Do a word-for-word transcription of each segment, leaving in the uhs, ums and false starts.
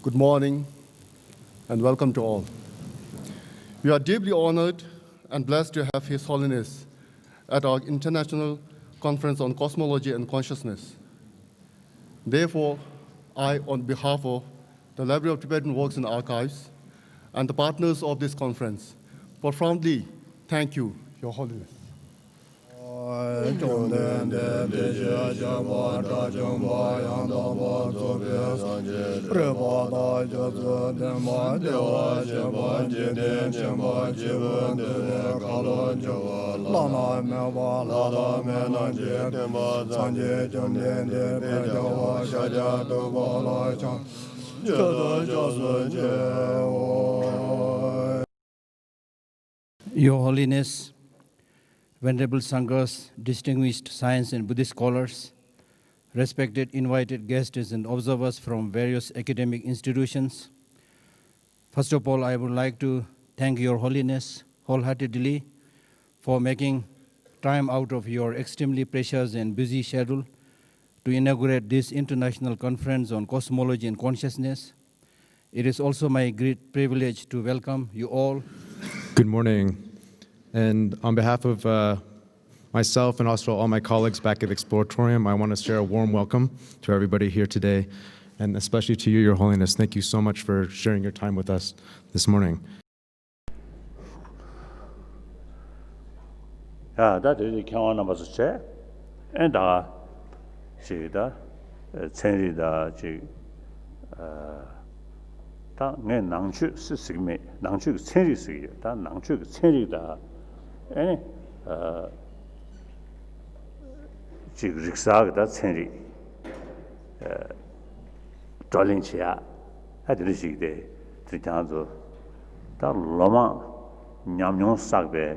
Good morning and welcome to all. We are deeply honored and blessed to have His Holiness at our International Conference on Cosmology and Consciousness. Therefore, I, on behalf of the Library of Tibetan Works and Archives and the partners of this conference, profoundly thank you, Your Holiness. བཅོམ་ལྡན་འདས་བདེ་གཤེགས་སྤྱན་དྲངས་པ་ཡང་དག་པར་རྫོགས་པའི་སངས་རྒྱས་རིག་པ་དང་སྤྱོད་ཚུལ་ལྡན་པ་བདེ་བར་གཤེགས་པ་འཇིག་རྟེན་མཁྱེན་པ་སྤྱི་བོས་བཏུད་པའི་ཁ་ལོ་སྒྱུར་བ་བླ་ན་མེད་པ་ལྷ་དང་མི་རྣམས་ཀྱི་སྟོན་པ་སངས་རྒྱས་བཅོམ་ལྡན་འདས་དཔལ་རྒྱལ་བ་ཤཱཀྱ་ཐུབ་པ་ལ་ཕྱག་མཆོད་དུ་སྐྱབས་སུ་མཆིའོ། Your Holiness, Venerable Sanghas, distinguished science and Buddhist scholars, respected invited guests and observers from various academic institutions, first of all, I would like to thank Your Holiness wholeheartedly for making time out of your extremely precious and busy schedule to inaugurate this international conference on cosmology and consciousness. It is also my great privilege to welcome you all. Good morning. And on behalf of uh, myself and also all my colleagues back at the Exploratorium, I want to share a warm welcome to everybody here today, and especially to you, Your Holiness. Thank you so much for sharing your time with us this morning. ཡ། ད་དེ་རིང་མཁས་དབང་རྣམ་པ་ཚོ་བྱས། ཨེ་ད་ཅིག་ད་ཚན་རིག་ད་ཅིག་ད་ངས་ནང་ཆོས་ཟེར་ཟེར་གྱི་མེད། ནང་ཆོས་ཀྱི་ཚན་རིག་ཟེར་གྱི་ཡོད། ད་ནང་ཆོས་ཀྱི་ཚན་རིག་ད་ཨེ་ནི་ཅིག་རིག་གསར་གྱི་ད་ཚན་རིག་བགྲོ་གླེང་བྱེད་ཡ། ཨ་དེ་འདྲ་ཞིག་དེ་དེ་ཁྱེད་རང་ཚོ་ད་ལོ་མང་ཉམས་མྱོང་བསགས་པའི་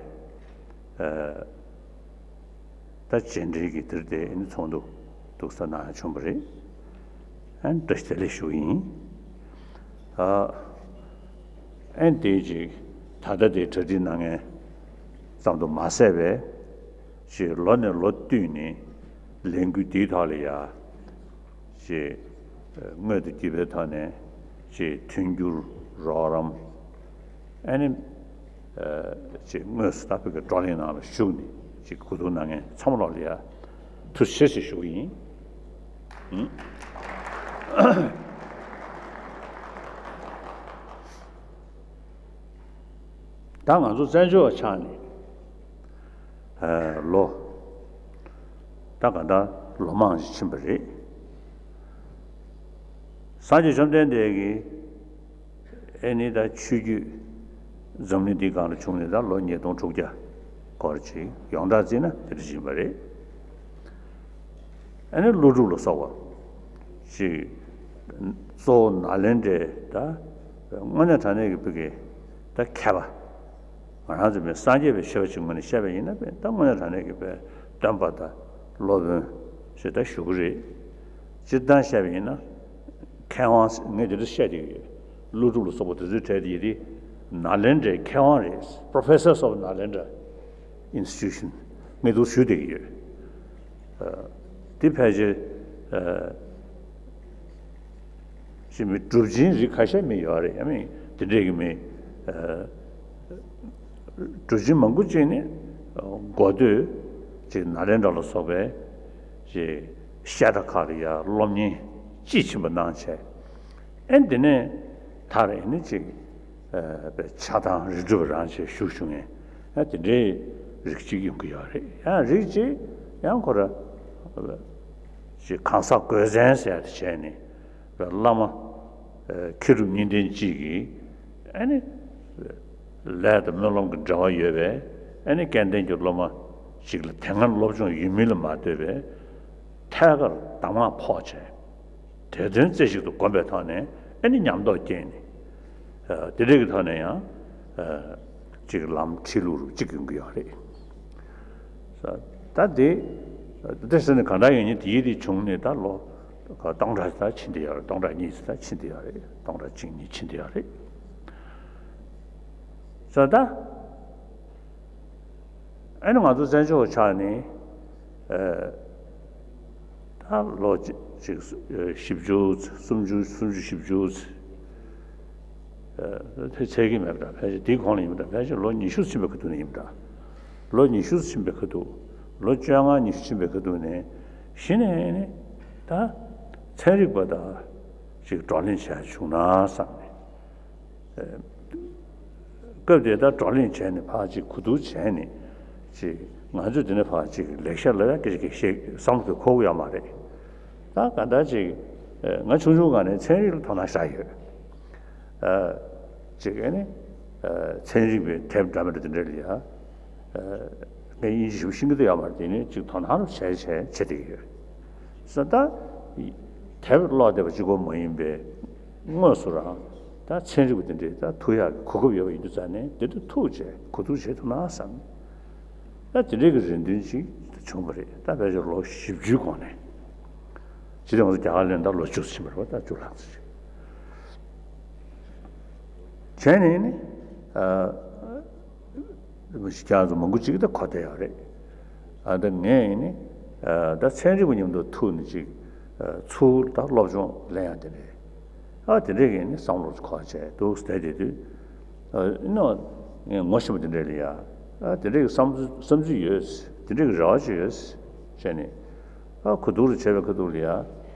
ད་རྗེས་འབྲེལ་གྱི་དེར་དེ་ཨ་ནི་ཚོགས་འདུ་འདུག་ས་གནང་ཡ་བྱུང་བ་རེད། ཨ་ནི་བཀྲ་ཤིས་བདེ་ལེགས་ཞུ་གི་ཡིན། ཨ་ཨ་ནི་དེ་ཅིག་ད་ལྟ་དེ་གྲ་སྒྲིག་གནང་མཁན་ཙམ་དུ་མ་ཟད་པའི་ཞེས་ལོ་ནས་ལོ་བསྟུད་ནས་ལས་འགུལ་འདིའི་ཐོག་ལ་ཡ། ཞེས་དངོས་སུ་བརྒྱུད་པའི་ཐོག་ནས་ཞེས་མཐུན་འགྱུར་རོགས་རམ་ཨ་ནི་ཞེས་དངོས་སུ་ད་བོད་ཀྱི་བགྲོ་གླེང་ནང་ལ་ཞུགས་ནས་ཞེས་གོ་བསྡུར་གནང་མཁན་ཚང་མ་ལོག་ལ་ཡ་ཐུགས་རྗེ་ཆེ་ཞུ་གི་ཡིན། ད་ང་ཚོ་བཙན་བྱོལ་བ་ཆགས་ནས་ལོ་ད་ག་ད་ལོ་མང་ཞིག་ཕྱིན་པ་རེད། སངས་རྒྱས་བཅོམ་ལྡན་འདས་ཀྱིས་ཨེ་ནི་ད་ཆོས་བརྒྱུད་འཛམ་གླིང་འདིའི་སྒང་ལ་བྱུང་ནས་ད་ལོ་ཉིས་སྟོང་དྲུག་བརྒྱ་སྐོར་ཅིག་ཡོངས་གྲགས་བརྩིས་ན་དེ་འདྲ་ཞིག་ཡིན་པ་རེད། ཨ་ནི་ཀླུ་སྒྲུབ་ལ་སོགས་པ་ཞིག་གཙོ་བོ་ནཱ་ལེནྡྲའི་ད་དངོས་གནས་དྲང་གནས་ཀྱི་བོད་ཀྱི་ད་མཁས་པ། ང་རང་ཚོ་མི་སངས་རྒྱས་པའི་ཆོས་པ་ཅིག་ངོས་ནས་བཤད་པ་ཡིན་ན་ད་དངོས་གནས་དྲང་གནས་ཀྱི་བོད་སྟོན་པ་དང་སློབ་དཔོན་ཞེས་ད་ཞུ་གི་རེད། སྤྱིར་བཏང་བཤད་པ་ཡིན་ན་མཁས་དབང་ངས་འདི་འདྲ་བཤད་བསྡད་ཀྱི་ཡོད། ཀླུ་སྒྲུབ་ལ་སོགས་པ་དེ་ཚོའི་གྲས་དེ་ཡིན་དུས་ནཱ་ལེནྡྲའི་མཁས་དབང་རེད། Professors of Nalendra Institution ངས་འདུག་ཞུ་བསྡད་ཀྱི་ཡོད། དེ་ཕལ་ཆེར་ཅི་མི་གྲུབ་ཆེན་རིགས་ཁ་ཤས་མི་ཡོད་རེད། ཡང་མི་དེ་འདྲས་ཀྱི་མི་གྲུབ་ཆེན་མང་པོ་ཅིག་ནི་འགོ་སྟོད་ཅིག་ནཱ་ལེནྡྲ་ལ་སོགས་པའི་ཅིག་བཤད་གྲྭ་ཁག་ལ་ཡ་སློབ་གཉེར་དཔྱིས་ཕྱིན་པ་གནང་བྱས། ཨེ་འདི་ནས་མཐར་ཨེ་ནི་ཅིག་པའི་ཆགས་སྡང་རིགས་གྲོལ་བ་རང་བྱས་བཞུགས་བྱུང་ངས་ཨ་དེ་འདྲའི་རིགས་གཅིག་ཡོང་གི་ཡོད་རེད། ཡང་རིགས་གཅིག་ཡང་ཁོ་ར་ཅིག་གང་ཟག་སྒོས་མཚན་ཟེར་ཡ་དེ་བྱས་ནས་བླ་མ་མཁས་གྲུབ་གཉིས་ལྡན་གཅིག་གིས་ཨ་ནི་ལས་དང་སྨོན་ལམ་གྱི་འབྲེལ་བ་ཡོད་པའི་ཨ་ནི་སྐལ་ལྡན་གྱི་སློབ་མ་ཅིག་ལ་དེ་སྔ་སློབ་སྦྱོང་ཡོད་མིན་ལ་མ་ལྟོས་པའི་ཐད་ཀར་གདམས་ངག་ཕོག་བྱས། དེ་དོན་རྩེ་གཅིག་ཏུ་བསྒོམས་པའི་ཐོག་ནས་ཨ་ནི་ཉམས་རྟོགས་སྐྱེས་ནས། དེ་འདྲ་གི་ཐོག་ནས་ཡང་གཅིག་ལམ་ཁྲིད་ལུགས་རུ་གཅིག་ཡོང་གི་ཡོད་རེད། ད་དེ་དེ་ཟེར་ནས་གང་འདྲ་ཡིན་ནི་དེ་ཡིད་དེ་བྱུང་ནས་ད་ལོ་སྟོང་ཕྲག་ད་ཕྱིན་དེ་ཡོད་རེད། སྟོང་ཕྲག་གཉིས་ད་ཕྱིན་དེ་ཡོད་རེད། སྟོང་ཕྲག་གཅིག་གཉིས་ཕྱིན་དེ་ཡོད་རེད། ད། ཨ་ནི་ང་ཚོ་བཙན་བྱོལ་ཆགས་ནས་ཨ་ད་ལོ་གཅིག་བཞི་བཅུ་སུམ་ཅུ་སུམ་ཅུ་བཞི་བཅུ་ ཚད་ཀྱི་མེད་པ་འདྲ། ཕལ་ཆེར་དེའི་གོང་ལ་ཡིན་པ་འདྲ། ཕལ་ཆེར་ལོ་ཉི་ཤུ་ཕྱིན་པའི་ཁ་ཐུག་ནས་ཡིན་པ་འདྲ། ལོ་ཉི་ཤུ་ཕྱིན་པའི་ཁ་ཐུག་ལོ་བཅོ་ལྔ་ཉི་ཤུ་ཕྱིན་པའི་ཁ་ཐུག་ནས་གཞི་ནས་ནི་ད་ཚན་རིག་པ་དང་ཅིག་བགྲོ་གླེང་བྱས་བྱུང་ན་བསམ་ནས། སྐབས་དེ་ད་བགྲོ་གླེང་བྱས་ནས་ཕར་ཅིག་གོ་བསྡུར་བྱས་ནས་ཅིག་ང་ཚོས་དེ་ནས་ཕར་ཅིག་ལེགས་བཤད་ལབ་ཡ་སྐད་ཆ་གི་ཞིག་བསམ་བློ་དེ་འཁོར་གི་ཡོད་མ་རེད། ད་ག་འདྲ་ཅིག་ང་ཆུང་ཆུང་སྒང་ནས་ཚན་རིག་ལ་དོ་སྣང་ཞེ་དྲག་ཡོད། ཅིག་ཨ་ནི་ཚན་རིག་པའི་དེབ་འདྲ་མི་འདྲ་དེ་འདྲ་ལ་ཡ། ངས་དབྱིན་ཇི་ཞིབ་ཤིང་གི་དུ་ཡོད་མ་རེད། དེ་ནས་ཅིག་དོ་སྣང་རུ་བྱས་བྱས་བྱེད་བསྡད་ཀྱི་ཡོད། ས་ད་དེབ་ཀློག་བསྡད་པ་གཅིག་པོ་མ་ཡིན་པའི་དངོས་སུ་རང་ད་ཚན་རིག་པ་དེ་འདྲས་ད་ཐུག་ཡག་གི་གོ་སྐབས་ཡོད་པ་ཡིན་དུས་ཙང་ནས་དེ་དུ་ཐུག་བྱས་གོ་བསྡུར་བྱེད་ཐུབ་ན་བསམ། ད་དེ་འདྲས་ཀྱི་རེ་འདུན་ཅིག་བྱུང་བ་རེད། ད་ཕལ་ཆེར་ལོ་བཞི་བཅུའི་གོང་ནས་ཇི་ལྟར་ང་ཚོ་རྒྱ་གར་ལ་ད་ལོ་བཅུ་ཕྱིན་པ་རེད་པ། ད་བཅུ་ལྷག་ཙམ་ཅིག་བྱས་ནས་ནི། ཨ། ཁྱེད་རང་ཚོ་མང་པོ་ཅིག་ད་གོ་བསྡད་ཡོད་རེད། ཨ། ད་ངས་ནི། ཨ། ད་ཚན་རིག་པ་མཉམ་དུ་ཐུག་ནས་ཅིག་ཨ། ཚུར་ད་སློབ་སྦྱོང་ལེན་ཡག་དེ་རེད། ཨ། དེ་འདྲས་ཀྱི་ནི་བསམ་བློ་འཁོར་བྱས་འདུག་བསྡད་དེ་དུས། ཨ། ཨེ་ནོ། ངས་ངོ་ཤེས་པ་དེ་འདྲས་ལ་ཡ། ཨ། དེ་འདྲས་ཀྱི་བསམ་ཚུལ་བསམ་ཚུལ་ཡོད། དེ་འདྲས་ཀྱི་རེ་བ་ཅིག་ཡོད། བྱས་ནས། ཨ། གོ་བསྡུར་བྱས་པའི་ཁ་ཐུག་ལ་ཡ།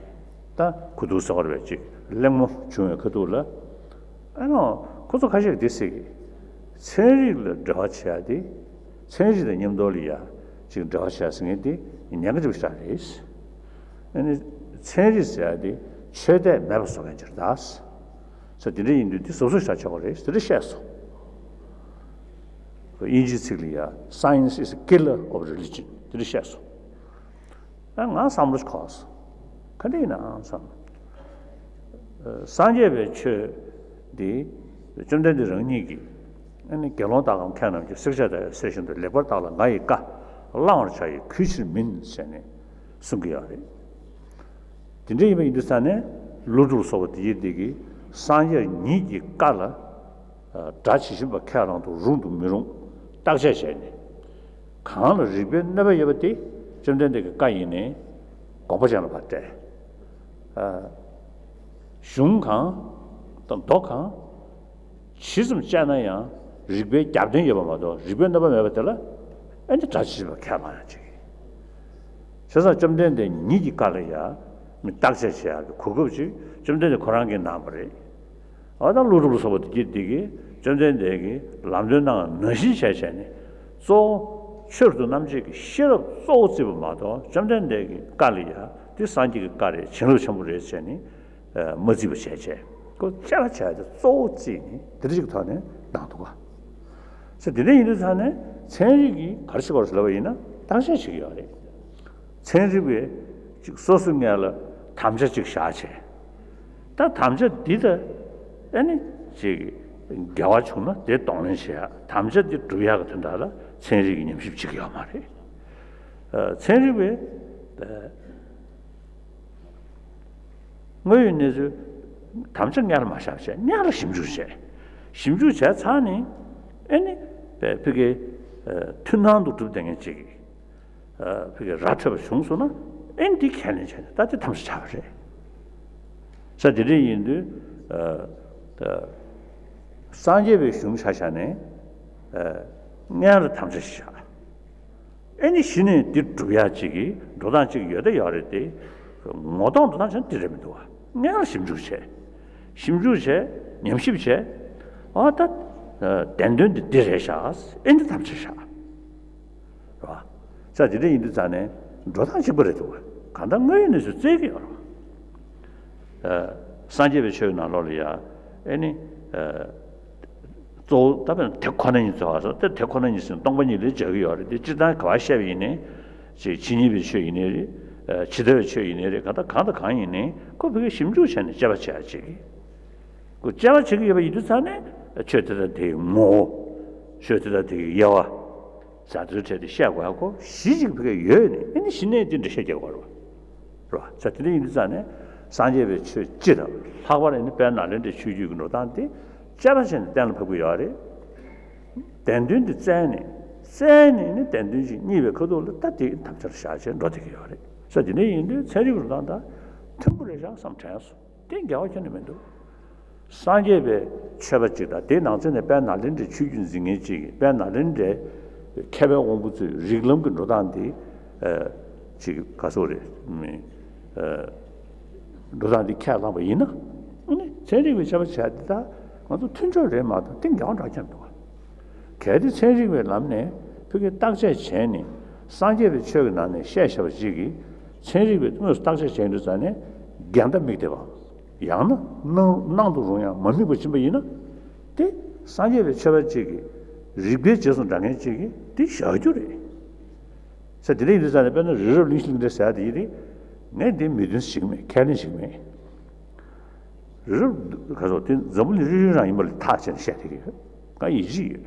ད་གོ་བསྡུར་ཟེར་བ་རེད་པ། ཅིག་གླེང་མོལ་བྱུང་བའི་ཁ་ཐུག་ལ། ཨ་ནོ། ཁོ་ཚོ་ཁ་ཤས་ཀྱིས་འདི་ཟེར་གི། ཚན་རིག་ལ་འབྲེལ་བ་བྱེད་ཡ་དེ། ཚན་རིག་དང་མཉམ་དུ་ལ་ཡ་ཅིག་འབྲེལ་བ་བྱེད་ཡ་ཟེར་མཁན་དེ་ཉེན་ཁ་ཆེན་པོ་ཞིག་རེད། ཨ་ནི་ཚན་རིག་ཟེར་ཡ་དེ་ཆོས་དད་མེད་པ་བཟོ་མཁན་ཅིག་རེད་ད། ས་དེ་འདྲ་ཡིན་དུས་དེ་གཟབ་གཟབ་ཞིག་བྱེད་དགོས་རེད་ཟེར་བཤད་སོང་། དབྱིན་ཇིའི་ཚིག་ལ་ཡ། Science is a killer of religion། དེ་འདྲ་བཤད་སོང་། ཨ། ང་བསམ་བློ་ཞིག་འཁོར་སོང་། ག་འདྲ་ཡིན་ནམ་བསམ། ཨ། སངས་རྒྱས་པའི་ཆོས་འདི་བཅོམ་ལྡན་འདས་རང་ཉིད་ཀྱིས། ཨ་ནི་དགེ་སློང་དག་གམ་མཁས་རྣམས་ཀྱིས། བསྲེག་བཅད་དང་བསྲེག་བཞིན་དུ། ལེགས་པར་བརྟགས་ལ་ང་ཡི་བཀའ། བླང་བར་བྱ་ཡི་གུས་ཕྱིར་མིན། ཟེར་ནས་གསུང་གི་ཡོད་རེད། དེ་འདྲ་ཡིན་པ་ཡིན་དུས་ཙང་ནས་ཀླུ་སྒྲུབ་ལ་སོགས་པ་དེ་ཡིན་དེ་གིས་སངས་རྒྱས་ཉིད་ཀྱི་བཀའ་ལ། སྒྲ་ཇི་བཞིན་པ་ཁས་བླངས་དང་རུང་དང་མི་རུང་བརྟག་དཔྱད་བྱས་ནས། གང་ལ་རིགས་པའི་གནོད་པ་ཡོད་པ་དེ་བཅོམ་ལྡན་འདས་ཀྱི་བཀའ་ཡིན་ནས་དགོངས་པ་ཅན་ལ་ཕར་སྤྲད། ཨ། གཞུང་གང་དང་མདོ་གང་ཇི་ཙམ་དཔྱད་ན་ཡང་རིགས་པའི་རྒྱབ་རྟེན་ཡོད་པ་མ་གཏོགས་རིགས་པའི་གནོད་པ་མེད་པ་དེ་ལ་ཨ་ནི་སྒྲ་ཇི་བཞིན་པ་ཁས་བླངས་ཡང་ཅིག་བྱས་ཙང་བཅོམ་ལྡན་འདས་ཉིད་ཀྱི་བཀའ་ལ་ཡང་མི་བརྟག་དཔྱད་བྱེད་ཡག་གི་གོ་སྐབས་ཅིག་བཅོམ་ལྡན་འདས་ཁོ་རང་གིས་གནང་བ་རེད། འོ་ད་ཀླུ་སྒྲུབ་ལ་སོགས་པ་དེ་གྱིས་དེ་གིས་བཅོམ་ལྡན་འདས་ཀྱིས་ལམ་སྟོན་གནང་བ་ནང་བཞིན་བྱས་བྱས་ནས། གཙོ་བོ་ཆོས་རབ་ཏུ་རྣམ་འབྱེད་ཀྱི་ཤེས་རབ་གཙོ་བོ་བརྩིས་པ་མ་གཏོགས་བཅོམ་ལྡན་འདས་ཀྱི་བཀའ་ལ་ཡ་དེ་སངས་རྒྱས་ཀྱི་བཀའ་རེད། བྱིན་རླབས་ཆེན་པོ་རེད་བྱས་ནས་མ་བརྩིས་པ་བྱས་བྱས། ཁོ་དཔྱད་པ་བྱས་ཏེ་གཙོ་བོ་བརྩིས་ནས་དེ་འདྲ་ཅིག་གི་ཐོག་ནས་གནང་འདུག་ག་ས་དེ་འདྲ་ཡིན་དུས་ཙང་ནས་ཚན་རིག་གིས་ག་རེ་བྱེད་དགོས་རེད་ལབ་པ་ཡིན་ན་བརྟག་དཔྱད་བྱེད་ཀྱི་ཡོད་རེད། ཚན་རིག་པས་ཅིག་སོ་སོའི་ངོས་ལ་དམ་བཅའ་ཅིག་བཞག་བྱས། ད་དམ་བཅའ་འདི་ད་ཨ་ནི་ཅིག་འགལ་བ་བྱུང་ན་དེ་གདོང་ལེན་བྱེད་ཡ། དམ་བཅའ་འདི་སྒྲུབ་ཡག་གི་དོན་དག་ལ་ཚན་རིག་གིས་ཉམས་ཞིབ་བྱེད་ཀྱི་ཡོད་མ་རེད། ཨ། ཚན་རིག་པས་དངོས་ཡོད་གནས་ཚུལ་དམ་བཅའ་སྔོན་ལ་མ་བཞག་བྱས་སྔོན་ལ་ཞིབ་འཇུག་བྱས། ཞིབ་འཇུག་བྱས་ཚར་ནས་ཨ་ནི་ཕ་གི་མཐུན་སྣང་དུ་གྲུབ་བསྡད་མཁན་ཅིག་ཕ་གི་ར་འཕྲོད་པ་བྱུང་སོང་ན་ཨེ་འདི་ཁས་ལེན་བྱས་ནས་ད་དེ་དམ་བཅའ་བཞག་པ་རེད། ས་དེ་འདྲ་ཡིན་དུས་ཨ་ད་སངས་རྒྱས་པའི་གཞུང་ཆ་བཞག་ནས་ཨ་སྔོན་ལ་དམ་བཅའ་ཞིག་བཞག་ཨེ་ནི་གཞི་ནས་འདི་སྒྲུབ་ཡག་ཅིག་གི་འགྲོ་སྟངས་ཅིག་ཡོད་ད་ཡོད་རེད་དེ། ངོ་གདོང་འགྲོ་སྟངས་ཆ་འདི་རེད་མི་འདུག་བ། སྔོན་ལ་ཞིབ་འཇུག་བྱས། ཞིབ་འཇུག་བྱས། ཉམས་ཞིབ་བྱས། ཨ་ད་བདེན་དོན་འདི་འདི་རེད་ཤག་ཨེ་འདི་དམ་བཅའ་བཞག་རེད་བ། ས་དེ་འདྲ་ཡིན་དུས་ཙང་ནས་འགྲོ་སྟངས་གཅིག་པ་རེད་འདུག་བ། གང་ལྟར་དངོས་ཡོད་གནས་ཚུལ་བཙལ་གྱི་ཡོད་རེད་བ། ཨ་སངས་རྒྱས་པའི་ཆོས་ནང་ལོགས་ལ་ཡ་ཨེ་ནི་ཨ་གཙོ་བོ་ད་དཔེར་ན་དེ་ཁོ་ན་ཉིད་ཚོ་བ་སོ་དེ་དེ་ཁོ་ན་ཉིད་ཟེར་ན་སྟོང་པ་ཉིད་ལས་སྦྱར་གྱི་ཡོད་རེད་དེ། སྤྱིར་བཏང་ག་བ་བཤད་པ་ཡིན་ནའི་ཅིག་ཇི་སྙེད་པའི་ཆོས་ཡིན་ནའི་རེད། ཨ་ཇི་ལྟ་བའི་ཆོས་ཡིན་ནའི་རེད། གང་ལྟར་གང་དང་གང་ཡིན་ནའི་ཁོ་ཕ་གིར་ཞིབ་འཇུག་བྱས་ནས་དཔྱད་པ་བྱེད་ཡ་ཅིག་ཁོ་དཔྱད་པ་བྱེད་ཀྱི་ཡོད་པ་ཡིན་དུས་ཙང་ནས་ཆོས་དེ་དང་དེའི་ངོ་བོ། ཆོས་དེ་དང་དེ་གི་དབྱེ་བ། ཟ་ཚུལ་ཕྲད་དེ་བཤད་དགོས་ཡ་ཁོ་གཞི་གཅིག་ཕ་གིར་ཡོད་ནས་ཨེ་ནི་གཞི་ནས་དེ་འགྲེལ་བཤད་རྒྱག་དགོས་རེད་བ། རེད་བ། ས་དེ་འདྲ་ཡིན་དུས་ཙང་ནས་སངས་རྒྱས་པའི་ཆོས་སྤྱི་དང་ལྷག་པར་ཨེ་ནི་དཔལ་ནཱ་ལེནྡྲའི་ཆོས་བརྒྱུད་ཀྱི་འགྲོ་སྟངས་དེ་དཔྱད་པ་བྱས་ནས་གཏན་ལ་ཕབ་ཀྱི་ཡོད་རེད། བདེན་དོན་དེ་བཙལ་ནས་བཙལ་ནས་ཨེ་ནི་བདེན་དོན་ཅིག་རྙེད་པའི་ཁ་ཐུག་ལ་ད་དེ་དམ་བཅའ་ལ་བཞག་བྱས་འགྲོ་བསྡད་ཀྱི་ཡོད་རེད། ས་དེ་འདྲ་ཡིན་དུས་ཚན་རིག་གི་འགྲོ་སྟངས་དང་མཐུན་པོ་རེད་ཤག་བསམ་དྲན་སོང་། དེ་འགལ་བ་ཁྱོན་ནས་མི་འདུག་སངས་རྒྱས་པའི་ཆོས་པ་ཅིག་དང་དེའི་ནང་ཚན་ནས་དཔལ་ནཱ་ལེནྡྲའི་ཆོས་བརྒྱུད་འཛིན་མཁན་ཅིག་གིས་དཔལ་ནཱ་ལེནྡྲའི་མཁས་པའི་དབང་པོ་ཚོའི་རིགས་ལམ་གྱི་འགྲོ་སྟངས་འདི་ཅིག་ག་སོགས་རེད། འགྲོ་སྟངས་འདི་ཁས་བླངས་པ་ཡིན་ན། ཨ་ནི་ཚན་རིག་པའི་ཆོས་པ་བྱས་འདི་དག་ང་ཚོ་མཐུན་ཕྱོགས་རེད་མ་གཏོགས་དེ་འགལ་བ་འདྲ་ཁྱབ་འདུག་གལ་ཏེ་ཚན་རིག་པའི་ལམ་ནས་ཕ་གིར་བརྟག་དཔྱད་བྱས་ནས་སངས་རྒྱས་པའི་ཆོས་ཀྱི་ནང་ནས་བཤད་བཞག་པ་ཅིག་གིས་ཚན་རིག་པས་དངོས་སུ་བརྟག་དཔྱད་བྱས་དུས་ཙང་ནས་འགལ་ཟླ་དམིགས་བསྡད་པ། ཡང་ན་སྣང་སྣང་དུ་རུང་ཡང་མ་དམིགས་པ་ཕྱིན་པ་ཡིན་ན། དེ་སངས་རྒྱས་པའི་ཆོས་པ་གཅིག་གིས་རིགས་པའི་རྗེས་སུ་འབྲང་མཁན་གཅིག་གིས་དེ་བཞག་རྒྱུ་རེད། ས་དེ་འདྲ་ཡིན་དུས་ཙང་ནས་དཔེར་ན་རི་རབ་གླིང་བཞི་གླིང་ཕྲན་ཟེར་ཡ་དེ་ཡིན་དེ། ངས་འདི་མི་མཐུན་ཞིག་མེད། ཁས་ལེན་ཞིག་མེད། རི་རབ་ག་ཚོད་དེ་འཛམ་བུ་གླིང་རིལ་རིལ་རང་ཡིན་པ་ལ་ཐག་བཅད་ནས་བཤད་བསྡད་ཀྱི་ཡོད། ང་ཡིད་ཆེས་ཡོད།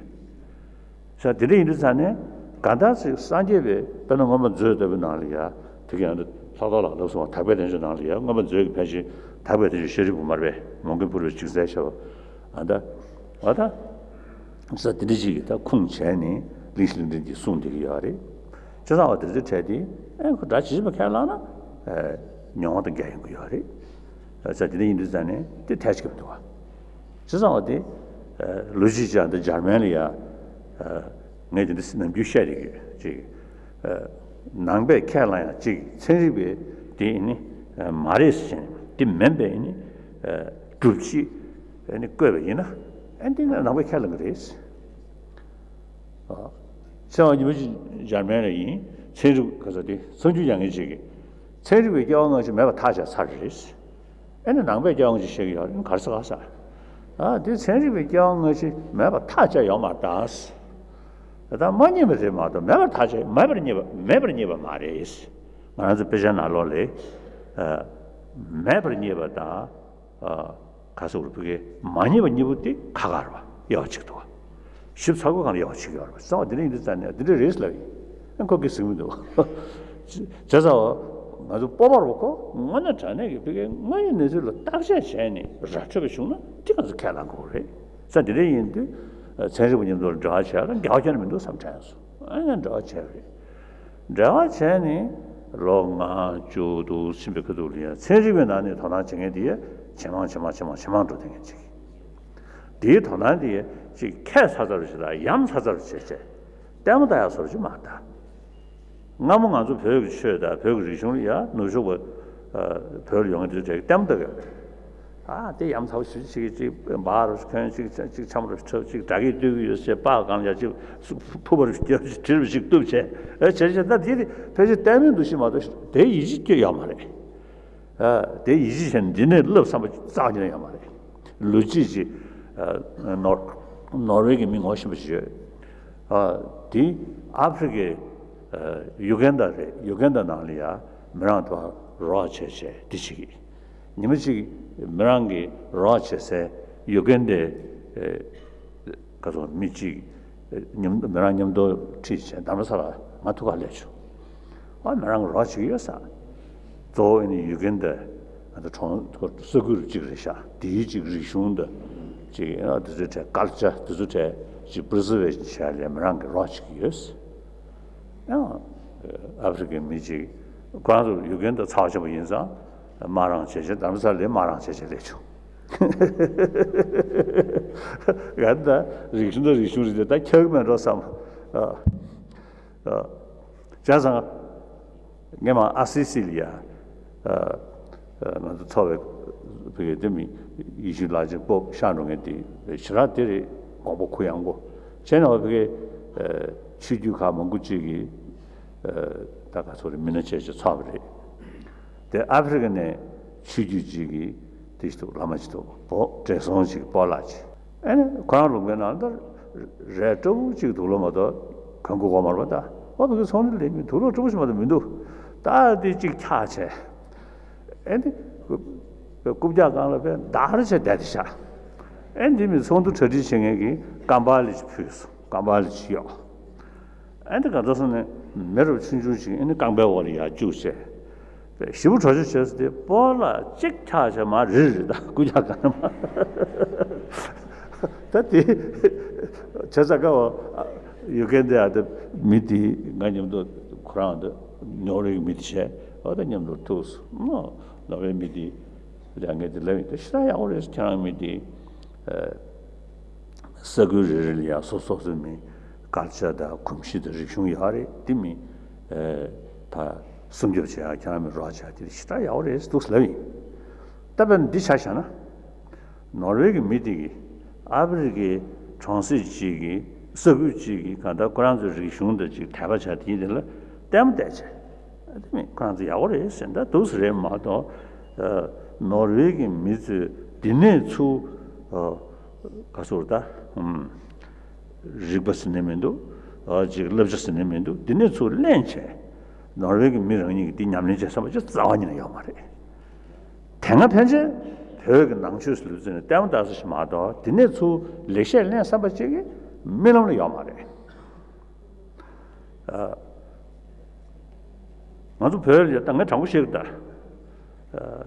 ས་དེ་འདྲ་ཡིན་དུས་ཙང་ནས་གང་ལྟར་ཅིག་སངས་རྒྱས་པའི་དཔེར་ན་མངོན་པ་མཛོད་ལྟ་བུའི་ནང་ལ་ཡ། དེ་ག་ཡང་ལྷག་རྡོར་ལགས་ལབ་སོང་བ། དག་པའི་བསྟན་བཅོས་ནང་ལ་ཡ་མངོན་པ་མཛོད་ཀྱི་ཕལ་ཆེར་དག་པའི་བསྟན་བཅོས་ཤཱ་རིའི་བུ་མར་པས་མོའུ་འགལ་ཕུར་བས་ཅིག་གསལ་བཤད་པ། ཨ་ད། ཨ་ད། ས་དེ་འདྲ་ཅིག་གིས་ད་ཁུངས་བྱས་ནས་གླིང་བཞི་གླིང་ཕྲན་གྱིས་གསུངས་བསྡད་ཀྱི་ཡོད་རེད། བྱས་ཙང་བ་དེ་ཚོའི་གྲས་དེ་ཨེ་ཁོ་འདྲ་ཇི་བཞིན་པ་ཁས་བླངས་ན་ཨེ་མྱོང་བ་དང་འགལ་ཡོང་གི་ཡོད་རེད། ས་དེ་འདྲ་ཡིན་དུས་ཙང་ནས་དེ་ཐལ་ཆེ་གི་མི་འདུག་བ། བྱས་ཙང་བ་དེ་ཨེ་ལོ་གཅིག་ཅང་དེ་འཇར་མན་ལ་ཡ་ཨེ་ངས་དེ་འདྲ་ནམ་རྒྱུན་བཤད་བསྡད་ཀྱི་ཡོད་ཅིག་ཨེ་ནང་པས་ཁས་བླངས་ཡ་ཅིག་ཚན་རིག་པས་དེ་ནི་ཨེ་མ་རེད་ཟེར་ནས་དེ་མིན་པས་ནི་ཨེ་སྒྲུབ་བྱེད་ཨེ་ནི་བཀོད་པ་ཡིན་ན་ཨེ་འདི་ནི་ནང་པས་ཁས་བླངས་ཀྱི་རེད། ཨ། ཚེ་དབང་ཉི་མ་ཅིག་འཇར་མན་ལ་ཡིན། ཚན་རིག་ག་ས་དེ་གསར་འགྱུར་རྒྱག་མཁན་ཅིག་གིས་ཚན་རིག་པའི་སྐྱེ་བ་སྔ་ཕྱི་མེད་པར་ཐག་བཅད་ཚར་རེད། ཨེ་ནི་ནང་པའི་སྐྱེ་བ་སྔ་ཕྱི་བཤད་ཀྱི་ཡོད་རེད། ག་རེ་ཟེར་ག་ཟེར། ཨ་དེ་ཚན་རིག་པའི་སྐྱེ་བ་སྔ་ཕྱི་མེད་པར་ཐག་བཅད་ཡོད་མ་རེད་ད། ད་མ་རྙེད་པ་རེད་མ་གཏོགས་མེད་པར་ཐག་བཅད་མེད་པར་རྙེད་པ་མེད་པར་རྙེད་པ་མ་རེད། ང་རང་ཚོ་དཔེ་ཆ་ནང་ལོགས་ལ་ཨ་མེད་པར་རྙེད་པ་དང་། ཨ། ག་ཟེར་བ་རེད། ཕ་གིའི་མ་རྙེད་པ་གཉིས་པོ་དེ་ཁ་ཁ་རེད་བ། དབྱེ་བ་ཕྱེ་གི་འདུག་བ། ཞིབ་ཚགས་པོ་སྒང་ལ་དབྱེ་བ་ཕྱེ་གི་ཡོད་རེད་བ། རྩ་བ་འདི་འདྲ་ཡིན་དུས་ཙང་ནས་འདི་འདྲ་རེད་ལབ་ཡིན། ཨ་ཁོ་གིས་ཟེར་གི་མི་འདུག་བྱས་ཙང་བ་ང་ཚོ་སྤོབས་པ་རོགས་ཁོ་དངོས་གནས་དྲང་གནས་ཀྱི་ཕ་གིའི་དངོས་ཡོད་གནས་ཚུལ་ལ་བརྟག་དཔྱད་བྱས་ནས་ར་འཕྲོད་པ་བྱུང་ན་དེ་ང་ཚོ་ཁས་བླངས་དགོས་རེད། ས་འདི་འདྲ་ཡིན་དུས་ཚན་རིག་པ་མཉམ་དུ་ལ་འབྲེལ་བ་བྱས་ལ་འགལ་བ་ཁྱོན་ནས་མི་འདུག་བསམ་དྲན་སོང་། ཨ་ནི་འབྲེལ་བ་བྱས་པ་རེད། འབྲེལ་བ་བྱས་ནས་ལོ་ལྔ་བཅུ་དྲུག་ཕྱིན་པའི་ཁ་ཐུག་ལ་ཡང་ཚན་རིག་པའི་ནང་ནས་དོ་སྣང་བྱེད་མཁན་དེ་ཇེ་མང་ཇེ་མང་ཇེ་མང་ཇེ་མང་འགྲོ་བསྡད་མཁན་ཅིག་དེའི་དོ་སྣང་དེ་ཅིག་ཁྱད་མཚར་མཚར་བ་ཞིག་དང་ཡ་མཚར་མཚར་བ་བྱས་བྱས་ལྟད་མོ་ལྟ་ཡག་བཟོ་འདྲ་ཅིག་མ་ལྟ། སྔ་མོ་ང་ཚོ་བོད་ཀྱི་ཆོས་དང་བོད་ཀྱི་རིག་གཞུང་ལ་ཡ་ནུབ་ཕྱོགས་པ་བོད་ལ་ཡོང་མཁན་དེ་ཚོས་ལྟད་མོ་ལྟ་གི་ཡོད་རེད། ཨ་དེ་ཡ་མཚར་པོ་ཞེ་པོ་ཅིག་ཅིག་འབག་རུ་གོན་ཅིག་ཅིག་འཆམ་རུ་འཁྲབ་ཅིག་སྒྲ་སྐད་གཏོད་ཀྱི་ཡོད་ཟེར་པགས་གང་ཡ་ཅིག་ཕུ་བ་རུ་རྒྱབ་ཅིག་གྲི་རུ་ཅིག་གཏུབ་བྱས་ཨ་བྱས་བྱས་ད་དེ་དེ་ཕལ་ཆེར་ལྟད་མོའི་འདུ་ཤེས་མ་གཏོགས་དེ་ཡིད་ཆེས་སྐྱེ་ཡོད་མ་རེད། ཨ་དེ་ཡིད་ཆེས་བྱས་ནས་འདི་ནས་བསླབ་བསམ་པ་རྩ་བ་ཉིད་ནས་ཡོད་མ་རེད། ལོ་གཅིག་ཅིག་ཨ་ནོར་ནོར་ཝེ་གི་མི་ངོ་ཤེས་པ་ཞིག་ཡོད། ཨ་དེ་ཨ་ཧྥེ་རི་ཀའི་ཨ་ཡུ་གན་ཌ་རེད། ཡུ་གན་ཌ་ནང་ལ་ཡ་མི་རང་དང་རོགས་བྱས་བྱས་འདི་བྱེད་ཀྱི། ཉི་མ་གཅིག་མི་རང་གིས་རོགས་བྱེད་སའི་ཡུ་གན་ཌའི་ཨེ་ག་ཚོད་མི་གཅིག་ཨེ་མཉམ་མི་རང་མཉམ་དུ་ཁྲིད་བྱས་རྡ་རམ་ས་ལ་ང་ཐུག་ག་སླེབས་བྱུང་། ཨ་མི་རང་གིས་རོགས་བྱེད་ཀྱི་ཡོད་ས། གཙོ་བོ་ཨེ་ནི་ཡུ་གན་ཌ་ང་ཚོ་གྲོང་ས་ཁུལ་གཅིག་རེད་ཤག་དེའི་གཅིག་རིག་གཞུང་དང་གཅིག་ཨ་དེ་ཚོའི་གྲས་ཀལ་ཅར་དེ་ཚོའི་གྲས་གཅིག་པི་རི་ཛར་བེ་ཤན་བྱས་ལ་མི་རང་གིས་རོགས་བྱེད་ཀྱི་ཡོད། ཡང་ཨ་ཧྥེ་རི་ཀའི་མི་གཅིག་ཁོ་རང་ཚོ་ཡུ་གན་ཌ་ཚ་བ་ཆེན་པོ་ཡིན་ཙང་དམག་རང་བྱས་བྱས་རྡ་རམ་ས་ལ་དམག་རང་བྱས་བྱས་སླེབས་བྱུང་། ཡ་ད་རིག་གཞུང་དང་རིག་གཞུང་རེད་དེ་ད་ཁྱབ་ཀྱི་མེད་འགྲོ་བསམ། ཨ། ཨ། བྱས་ཙང་ངས་མ་ཨ་སི་སི་ལ་ཡ། ཨ། ཨ། ང་ཚོ་ཚོ་བའི་བོད་ཀྱི་འདི་མི་ཡིད་བཞིན་ལགས་ཅིག་སྤོབས་ཤར་འགྲོ་མཁན་དེ་ཞེ་དྲག་དེ་རེད། དགོངས་པ་གུ་ཡངས་པོ་བྱས་ནས་བོད་ཀྱི་ཨ་ཆོས་བརྒྱུད་ཁག་མང་པོ་ཅིག་གིས་ཨ་ད་ག་ཚོད་རེད། མི་སྣ་བྱས་བྱས་ཚོགས་པ་རེད། དེ་ཨ་ཧྥེ་རི་ཀ་ནས་ཆོས་བརྒྱུད་ཅིག་གིས་དེ་ཞིག་འདུག་བླ་མ་ཅིག་འདུག་བོ་བགྲེས་སོང་ཅིག་སྤོ་ལགས་ཅིག་ཨ་ནི་ཁོ་རང་ལུང་པའི་ནང་ལ་རས་སྤྲ་བོ་གཅིག་འདུག་ལོ་མ་གཏོགས་གོན་དགོས་གོ་མ་རེད་པ། ད་ཨོ་བོད་ཀྱི་ཚོང་འདུས་ལས་མི་འདུག་ལོ་སྤྲ་བོ་ཞིག་མ་གཏོགས་མི་འདུག་ད་དེ་གཅིག་འཁྱག་བྱས་ཨ་ནི་རྐུབ་བཀྱག་སྒང་ལ་དཔེ་འདར་བྱས་བསྡད་དེ་ཤག་ཨ་ནི་དེ་མི་ཚོགས་འདུ་གྲ་སྒྲིག་བྱེད་མཁན་གྱིས་ཀམ་པ་ལི་ཅིག་ཕུལ་སོང་། ཀམ་པ་ལི་ཅིག་གཡོགས། ཨ་ནི་ག་ཚོད་སོང་ནས་མི་རབས་ཆུང་ཆུང་ཞིག་ཨ་ནི་རྐང་པའི་འོག་ལ་ཡར་བཅུག་བྱས། ཞེ་པོ་གྲོས་ཆོད་བྱས་སོང་། དེ་སྤོ་ལགས་གཅིག་འཁྱག་བྱས་མར་རིལ་རེད། ད་རྐུབ་བཀྱག་སྒང་ལ་མར། ད་དེ་བྱས་ཙང་ཀ་བ་ཡུ་གན་ཌའི་ཨ་ད་མི་དེ་ང་མཉམ་དུ་ཁོ་རང་ད་ནོར་ཝེ་གི་མི་དེ་བྱས་ཨ་ད་མཉམ་དུ་ཐུག་སོང་། ནོར་ཝེ་མི་དེ། ལས་ངས་དེ་ལབ་ཡིན། དེ་ཞེ་དྲག་ཡག་པོ་རེད། ཁྱེད་རང་མི་དེ་ས་ཁུལ་རེ་རེ་ལ་ཡང་སོ་སོ་སོའི་མི་སྐད་ཆ་དང་གོམས་གཤིས་དང་རིག་གཞུང་ཡོད་རེད། དེ་མི་ད་སྲུང་སྐྱོབ་བྱེད་ཡག་ཁྱེད་རང་མི་རོགས་བྱས། དེ་ཞེ་དྲག་ཡག་པོ་རེད་འདུག་ལབ་ཡིན། ད་དཔེར་ན་འདི་ཆ་བཞག་ན། ནོར་ཝེ་གི་མི་དེ་གིས་ཨ་ཕི་རི་ཀའི་གྲོང་གསེབ་ཅིག་གི་ས་ཁུལ་ཅིག་གི་གང་ལྟར་ཁོ་རང་ཚོའི་རིག་གཞུང་དང་ཅིག་དད་པ་བྱ་དེ་ཡིན་དེ་ལ་ལྟད་མོ་བལྟས་བྱས། དེ་མིན་ཁོ་རང་ཚོ་ཡག་པོ་རེད་ཟེར། ད་འདུག་སེ་རེད་མ་གཏོགས། ནོར་ཝེ་གི་མི་ཚོས་འདི་ནས་ཚུར་ག་ཚོད་ད་རིག་པ་ཟེར་ནས་མི་འདུག་ཅིག་བསླབ་བྱ་ཟེར་ནས་མི་འདུག་འདི་ནས་ཚུར་ལེན་བྱས། ནོར་ཝེ་གི་མི་རང་ཉིད་ཀྱིས་འདི་ཉམས་ལེན་བྱེད་བསམ་པ་ཅིག་རྩ་བ་ཉིད་ནས་ཡོད་མ་རེད། དེ་སྔ་ཕན་ཆད་བོད་ཀྱི་ནང་ཆོས་སུ་ལུས་ཚུལ་ནས་ལྟད་མོ་ལྟ་ས་ཞིག་མ་གཏོགས་དེ་ནས་ཚུར་ལེགས་བཤད་ལེན་བསམ་པ་ཅིག་གི་རྨི་ལམ་ལ་ཡོད་མ་རེད། ང་ཚོ་བོད་ལ་ད་ངས་དྲང་པོ་བཤད་ཀྱི་ད།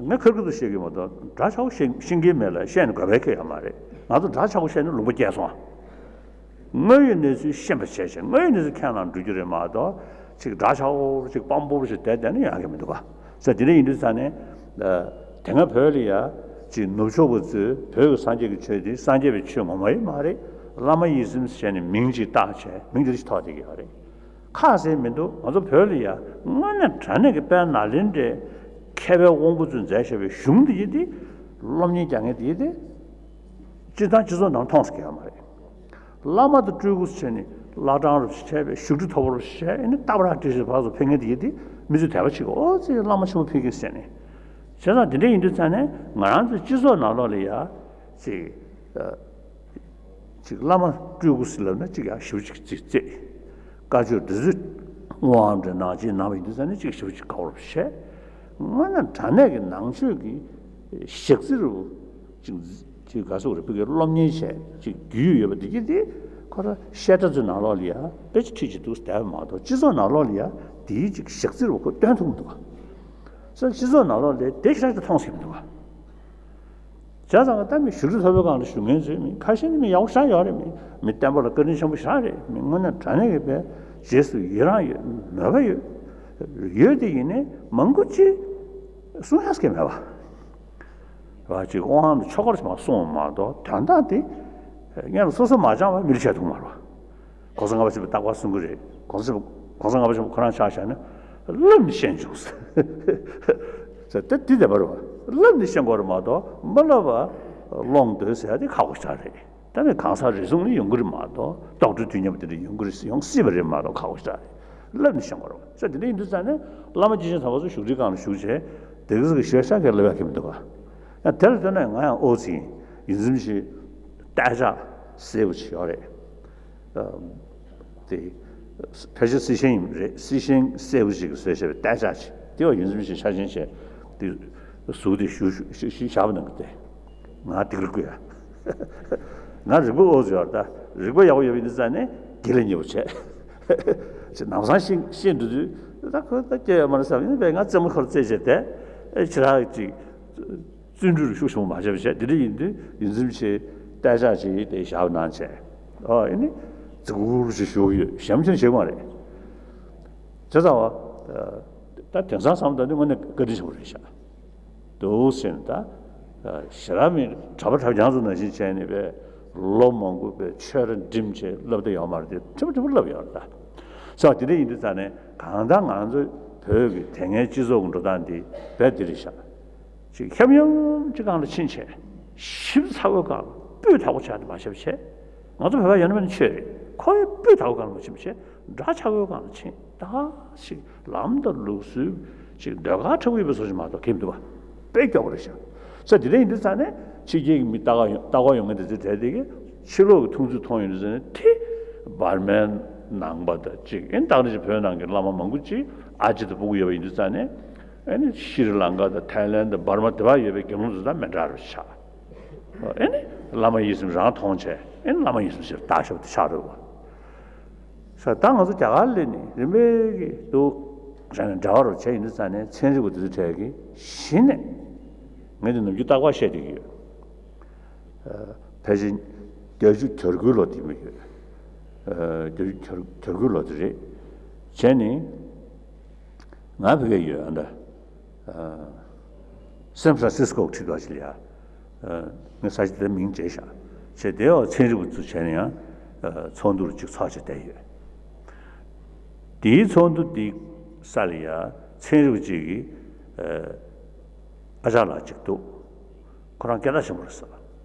ངས་ཁེར་ཁེར་དུ་བཤད་ཀྱི་མ་གཏོགས་འདྲ་ཆགས་པོ་བཤད་ཤེས་ཀྱི་མེད་ལ་བཤད་ནས་དགོས་པའི་ཁེ་ཡོད་མ་རེད། ང་ཚོ་འདྲ་ཆགས་པོ་བཤད་ནས་ལུང་པ་བསྐྱལ་སོང་། དངོས་ཡོད་གནས་ཚུལ་ཤེས་པ་བྱས་བྱས་དངོས་ཡོད་གནས་ཚུལ་ཁས་བླངས་འགྲོ་རྒྱུ་རེད་མ་གཏོགས་ཅིག་འདྲ་ཆགས་པོ་ཅིག་དཔང་པོ་ཞིག་བསྡད་བསྡད་ན་ཡོང་གི་མི་འདུག་ག་ས་དེ་འདྲ་ཡིན་དུས་ཙང་ནས། དེ་སྔ་བོད་ལ་ཡ་ཅིག་ནུབ་ཕྱོགས་པ་ཚོས་བོད་ཀྱི་སངས་རྒྱས་ཀྱི་ཆོས་དེ་སངས་རྒྱས་པའི་ཆོས་ངོ་མ་ཡིན་མ་རེད། བླ་མ་ཡིད་བཞིན་བྱས་ནས་མིང་ཅིག་བཏགས་བྱས་མིང་དེ་འདྲ་ཞིག་ཐོགས་བསྡད་ཀྱི་ཡོད་རེད། ཁ་གསལ་མི་འདུག་ང་ཚོ་བོད་ལ་ཡ་དངོས་གནས་དྲང་གནས་ཀྱི་དཔལ་ནཱ་ལེནྡྲའི་མཁས་པའི་དབང་པོ་ཚོས་མཛད་བཞག་པའི་གཞུང་འདི་ཡིན་ཏེ། སློབ་གཉེར་རྒྱག་མཁན་འདི་ཡིན་ཏེ། སྤྱིར་བཏང་སྤྱི་ཚོགས་ནང་མཐོང་ས་ཀྱི་ཡོད་མ་རེད། བླ་མ་དང་སྤྲུལ་སྐུ་བྱས་ནས་བླ་བྲང་རུ་བྱས་པའི་བཞུགས་ཁྲི་མཐོ་པོ་རུ་བྱས་ཨེ་ནི་རྟ་བྲག་བཀྲ་ཤིས་ཕར་ཚུར་ཕེབས་མཁན་དེ་ཡིན་ཏེ། མི་ཚོས་དད་པ་བྱེད་ཀྱི་ཨོ་ཙི་བླ་མ་ཆེན་པོ་ཕེབས་ཀྱི་ཟེར་ནས། བྱས་ཙང་དེ་འདྲ་ཡིན་དུས་ཙང་ནས་ང་རང་ཚོའི་སྤྱི་ཚོགས་ནང་ལོགས་ལ་ཡ་ཅིག་ཅིག་བླ་མ་སྤྲུལ་སྐུ་ཟེར་ལབ་ན་ཅིག་ཡང་ཞེ་པོ་ཅིག་ཅིག་བརྩེ། བཀའ་ཆོས་འདི་ཚོ་དབང་འདྲ་ནང་ཆེན་ནང་པ་ཡིན་དུས་ཙང་ནས་ཅིག་ཞེ་པོ་ཅིག་དགའ་པོ་བྱས། དངོས་གནས་དྲང་གནས་ཀྱི་ནང་ཆོས་ཀྱི་ཞག་རྩི་རུ་ཅིག་ཅིག་ག་སོགས་རེ་བོད་ཀྱི་སློབ་གཉེར་བྱས་ཅིག་རྒྱུས་ཡོད་པ་འདི་གི་དེ་ཁོ་ར་བཤད་གྲྭ་ཚོའི་ནང་ལོགས་ལ་ཡ་དཔེ་ཅིག་ཁྲིད་ཅིག་འདུག་བསྡད་པ་མ་གཏོགས་སྤྱི་ཚོགས་ནང་ལོགས་ལ་ཡ་དེའི་ཅིག་ཞག་རྩི་རུ་ཁོ་སྟོན་ཐུབ་མི་འདུག་ག་ས་སྤྱི་ཚོགས་ནང་ལོགས་ལ་དེ་ཞག་ཅིག་མཐོང་སྲིད་མི་འདུག་ག་བྱས་ཙང་ད་མི་བཞུགས་ཁྲི་མཐོ་པོའི་སྒང་ལ་བཞུགས་མཁན་ཚོའི་མི་ཁ་ཤས་ནི་མི་ཡག་པོ་ཞེ་དྲག་ཡོད་རེད། མི་མི་བསྟན་པ་ལ་བཀའ་དྲིན་ཆེན་པོ་ཞེ་དྲག་རེད། མི་དངོས་གནས་དྲང་གནས་ཀྱི་དཔེ་རྗེས་སུ་ཡི་རང་ཡོད་མོས་པ་ཡོད། ཡོད་དེ་ཡིན་ནའི་མང་པོ་ཅིག་གསུང་ཡག་གི་མེད་པ། བ་ཅིག་དབང་དང་ཆོ་གར་ཞིག་མ་གསུངས་པ་མ་གཏོགས་དོན་དག་དེ་སྔོན་ལ་སོ་སོ་མ་སྦྱངས་པ་མི་ལ་བྱས་ཐུབ་མ་རེད་པ། གོང་ས་ལྔ་པ་ཆེན་པོས་རྟག་པར་གསུང་གི་རེད། གོང་ས་གོང་ས་ལྔ་པ་ཆེན་པོ་ཁོ་རང་ཆ་བཞག་ན་བསླབས་ནས་ཤེས་བྱུང་ཟེར། ད་འདི་བདེན་པ་རེད་པ། བསླབས་ནས་ཤེས་དགོས་རེད་མ་གཏོགས་མ་བསླབས་པ་སློང་འདོད་ཟེར་ཡ་དེ་ཁག་པོ་ཞེ་དྲག་རེད། ད་ནི་གང་ཟག་རེ་ཟུང་ནས་ཡོང་གི་རེད་མ་གཏོགས་རྡོག་ཁྲེས་དུས་མཉམ་པ་དེ་འདྲ་ཡོང་གི་རེད་ཟེར་ཡོང་སྲིད་པ་རེད་མ་གཏོགས་ཁག་པོ་ཞེ་དྲག་རེད། བསླབས་ནས་ཤེས་དགོས་རེད་པ། ས་དེ་འདྲ་ཡིན་དུས་ཙང་ནས་བླ་མ་སྐྱེས་ཆེན་དམ་པ་ཚོ་བཞུགས་ཁྲིའི་སྒང་ལ་བཞུགས་བྱས་དེ་ག་ཟེར་གི་ཞེ་ས་གི་བསླབ་ཡག་གི་མི་འདུག་ག་ཡང་དེ་ལ་ལྟོས་ན་ང་ཡང་ཨོ་ཙི་ཡིན། ཡིན་ཙམ་ཞིག་གཏད་ཆགས་གསལ་པོ་ཞིག་ཡོད་རེད། དེ་ཕལ་ཆེར་སྲིད་ཤན་ཡིན་རེད། སྲིད་ཤན་གསལ་པོ་ཞིག་གིས་བཟོས་བཞག་པའི་གཏད་ཆགས་ཤིག་དེ་བ་ཡིན་ཙམ་ཞིག་ཆ་ཆེན་བྱས་དེ་གཟུགས་དེ་ཞུ་ཞུ་ཞུ་ཞུ་བཞག་པ་ནང་གི་དེ་ང་སྡིག་རུ་བསྐུལ་ཡ། ང་རིག་པ་ཨོ་ཙི་ཡོད་ད། རིག་པ་ཡག་པོ་ཡོད་པ་ཡིན་དུས་ཙང་ནས་དགེ་ལ་ཉེ་བོ་བྱས། ཅིག་ལམ་སང་ཤེས་ཤེས་འགྲོ་དུས་ད་ཁོ་ད་སྐྱེ་ཡོད་མ་རེད་བསམ་ཡིན་པས་ང་རྩེད་མོ་ཁོར་རྩེད་བྱས་ཏེ་ཨེ་ཕྱི་རག་ཅིག་བརྩོན་འགྲུས་ཤུགས་ཆེན་པོ་མ་བྱས་པ་བྱས་དེ་འདྲ་ཡིན་དུས་ཡིན་ཙམ་ཞིག་གཏད་ཆགས་ཅིག་དེ་བཞག་གནང་བྱས། ཨོ་ཨེ་ནི་རྫིག་རུ་ཞིག་ཞུ་གི་ཡོད། ཞེ་མ་ཆེན་བྱེད་དགོས་མ་རེད། བྱས་ཙང་བ། ད་དེང་སང་བསམ་ད་ནི་དངོས་གནས་བཀའ་དྲིན་ཆེན་པོ་རེད་ཤག་འདུག་ཟེར་ནས་ད། ཞེ་དྲག་མི་གྲྭ་པ་གྲྭ་རྐྱང་ཚོ་ནང་བཞིན་བྱས་ནས་པས་ལོ་མང་པོ་པས་ཆོས་ར་འགྲིམ་བྱས་བསླབ་བསྡད་ཡོད་མ་རེད་དེ་ཁྲི་པ་ཁྲི་པ་བསླབ་ཡོད་རེད་ད། ས་དེ་འདྲ་ཡིན་དུས་ཙང་ནས་གང་ལྟར་ང་ཚོ་བོད་ཀྱི་དེ་སྔའི་སྤྱི་ཚོགས་ཀྱི་འགྲོ་སྟངས་འདི་རྦད་དེ་རེད་ཤག་ཅིག་ཁྱབ་ཡངས་ཅིག་སྒང་ལ་ཕྱིན་བྱས་ཞིབ་ཚགས་པོའི་སྒང་ལ་སྤུས་དག་པོ་ཆགས་ཏེ་མ་བྱས་པ་བྱས། ང་ཚོ་བོད་པ་ཡོད་ན་མེད་ན་ཆོས་རེད། ཁོ་ཡི་སྤུས་དག་པོའི་སྒང་ལ་མ་ཕྱིན་པ་བྱས། འདྲ་ཆགས་པའི་སྒང་ལ་ཕྱིན་ད་ཞིག་ལམ་དང་ལུགས་སྲོལ་ཞིག་ཟློས་གར་འཁྲབ་ཀྱི་ཡོད་པའི་བཟོ་ཞིག་མ་གཏོགས་གང་ཡང་མི་འདུག་པ། དཔེ་སྐྱོ་པོ་རེད་ཤག་ས་དེ་འདྲ་ཡིན་དུས་ཙང་ནས་ཕྱི་རྒྱལ་གྱི་མི་ལྟ་ག་ཡོང་ལྟ་ག་ཡོང་མཁན་དེ་ཚོའི་གྲས་དེ་གིས་ཕྱི་ལོགས་ཀྱི་མཐོང་ཚུལ་མཐོང་ཡོང་དུས་ཙང་ནས་དེ་འབར་མའི་ནང་པ་དང་གཅིག་ཨེ་ནི་ད་ག་ནང་བཞིན་བོད་ནང་གི་བླ་མ་མང་པོ་ཅིག་ཨ་ཅེ་དང་སྤུ་གུ་ཡོད་པ་ཡིན་དུས་ཙང་ནས་ཨེ་ནི་ཤྲི་ལང་ཀ་དང་ཐའི་ལན་དང་འབར་མ་དེ་བར་ཡོད་པའི་དགེ་སློང་ཚོ་དང་མི་འདྲ་བ་ཆགས། ཨེ་ནི་བླ་མ་ཡིད་བཞིན་རང་མཐོང་བྱས་ཨེ་ནི་བླ་མ་ཡིད་བཞིན་ཞེས་བཏགས་བཞག་པ་དེ་ཆགས་འགྲོ་བ། ས་ད་ང་ཚོ་རྒྱ་གར་སླེབས་ནས་རིམ་པས་ཀྱིས་འདུག་བྱས་ནས་འདྲ་བ་རུ་བྱས་ཡིན་དུས་ཙང་ནས་ཚན་རིག་པ་དེ་ཚོ་གྲས་ཀྱིས་གཞི་ནས་ངས་འདི་ནམ་རྒྱུན་རྟག་པར་བཤད་བསྡད་ཀྱི་ཡོད། ཕལ་ཆེར་བརྒྱད་ཅུ་གྱ་དགུའི་ལོ་དེ་མི་ཡོད། བརྒྱད་ཅུ་གྱ་དགུའི་ལོ་དེ་རེད། བྱས་ནས་ང་བོད་སྐད་ཡོད་ཨ་འདྲ། སན་ཧྥ་རན་སིས་ཀོ་ཁྲིད་པ་ཞིག་ལ་ཡ། ངས་ས་ཆ་དེ་མིང་བརྗེས་བཞག་བྱས་དེའི་འོག་ཚན་རིག་པ་ཚོ་བྱས་ནས་ཡང་ཚོགས་འདུར་ཅིག་ཚོགས་བྱས་བསྡད་ཡོད། དེའི་ཚོགས་འདུ་དེའི་ས་ལ་ཡ་ཚན་རིག་པ་ཅིག་གིས་ཨ་ཅག་ལགས་ཅིག་འདུག་ཁོ་རང་སྐད་གྲགས་ཆེན་པོ་རེད་ཟེར།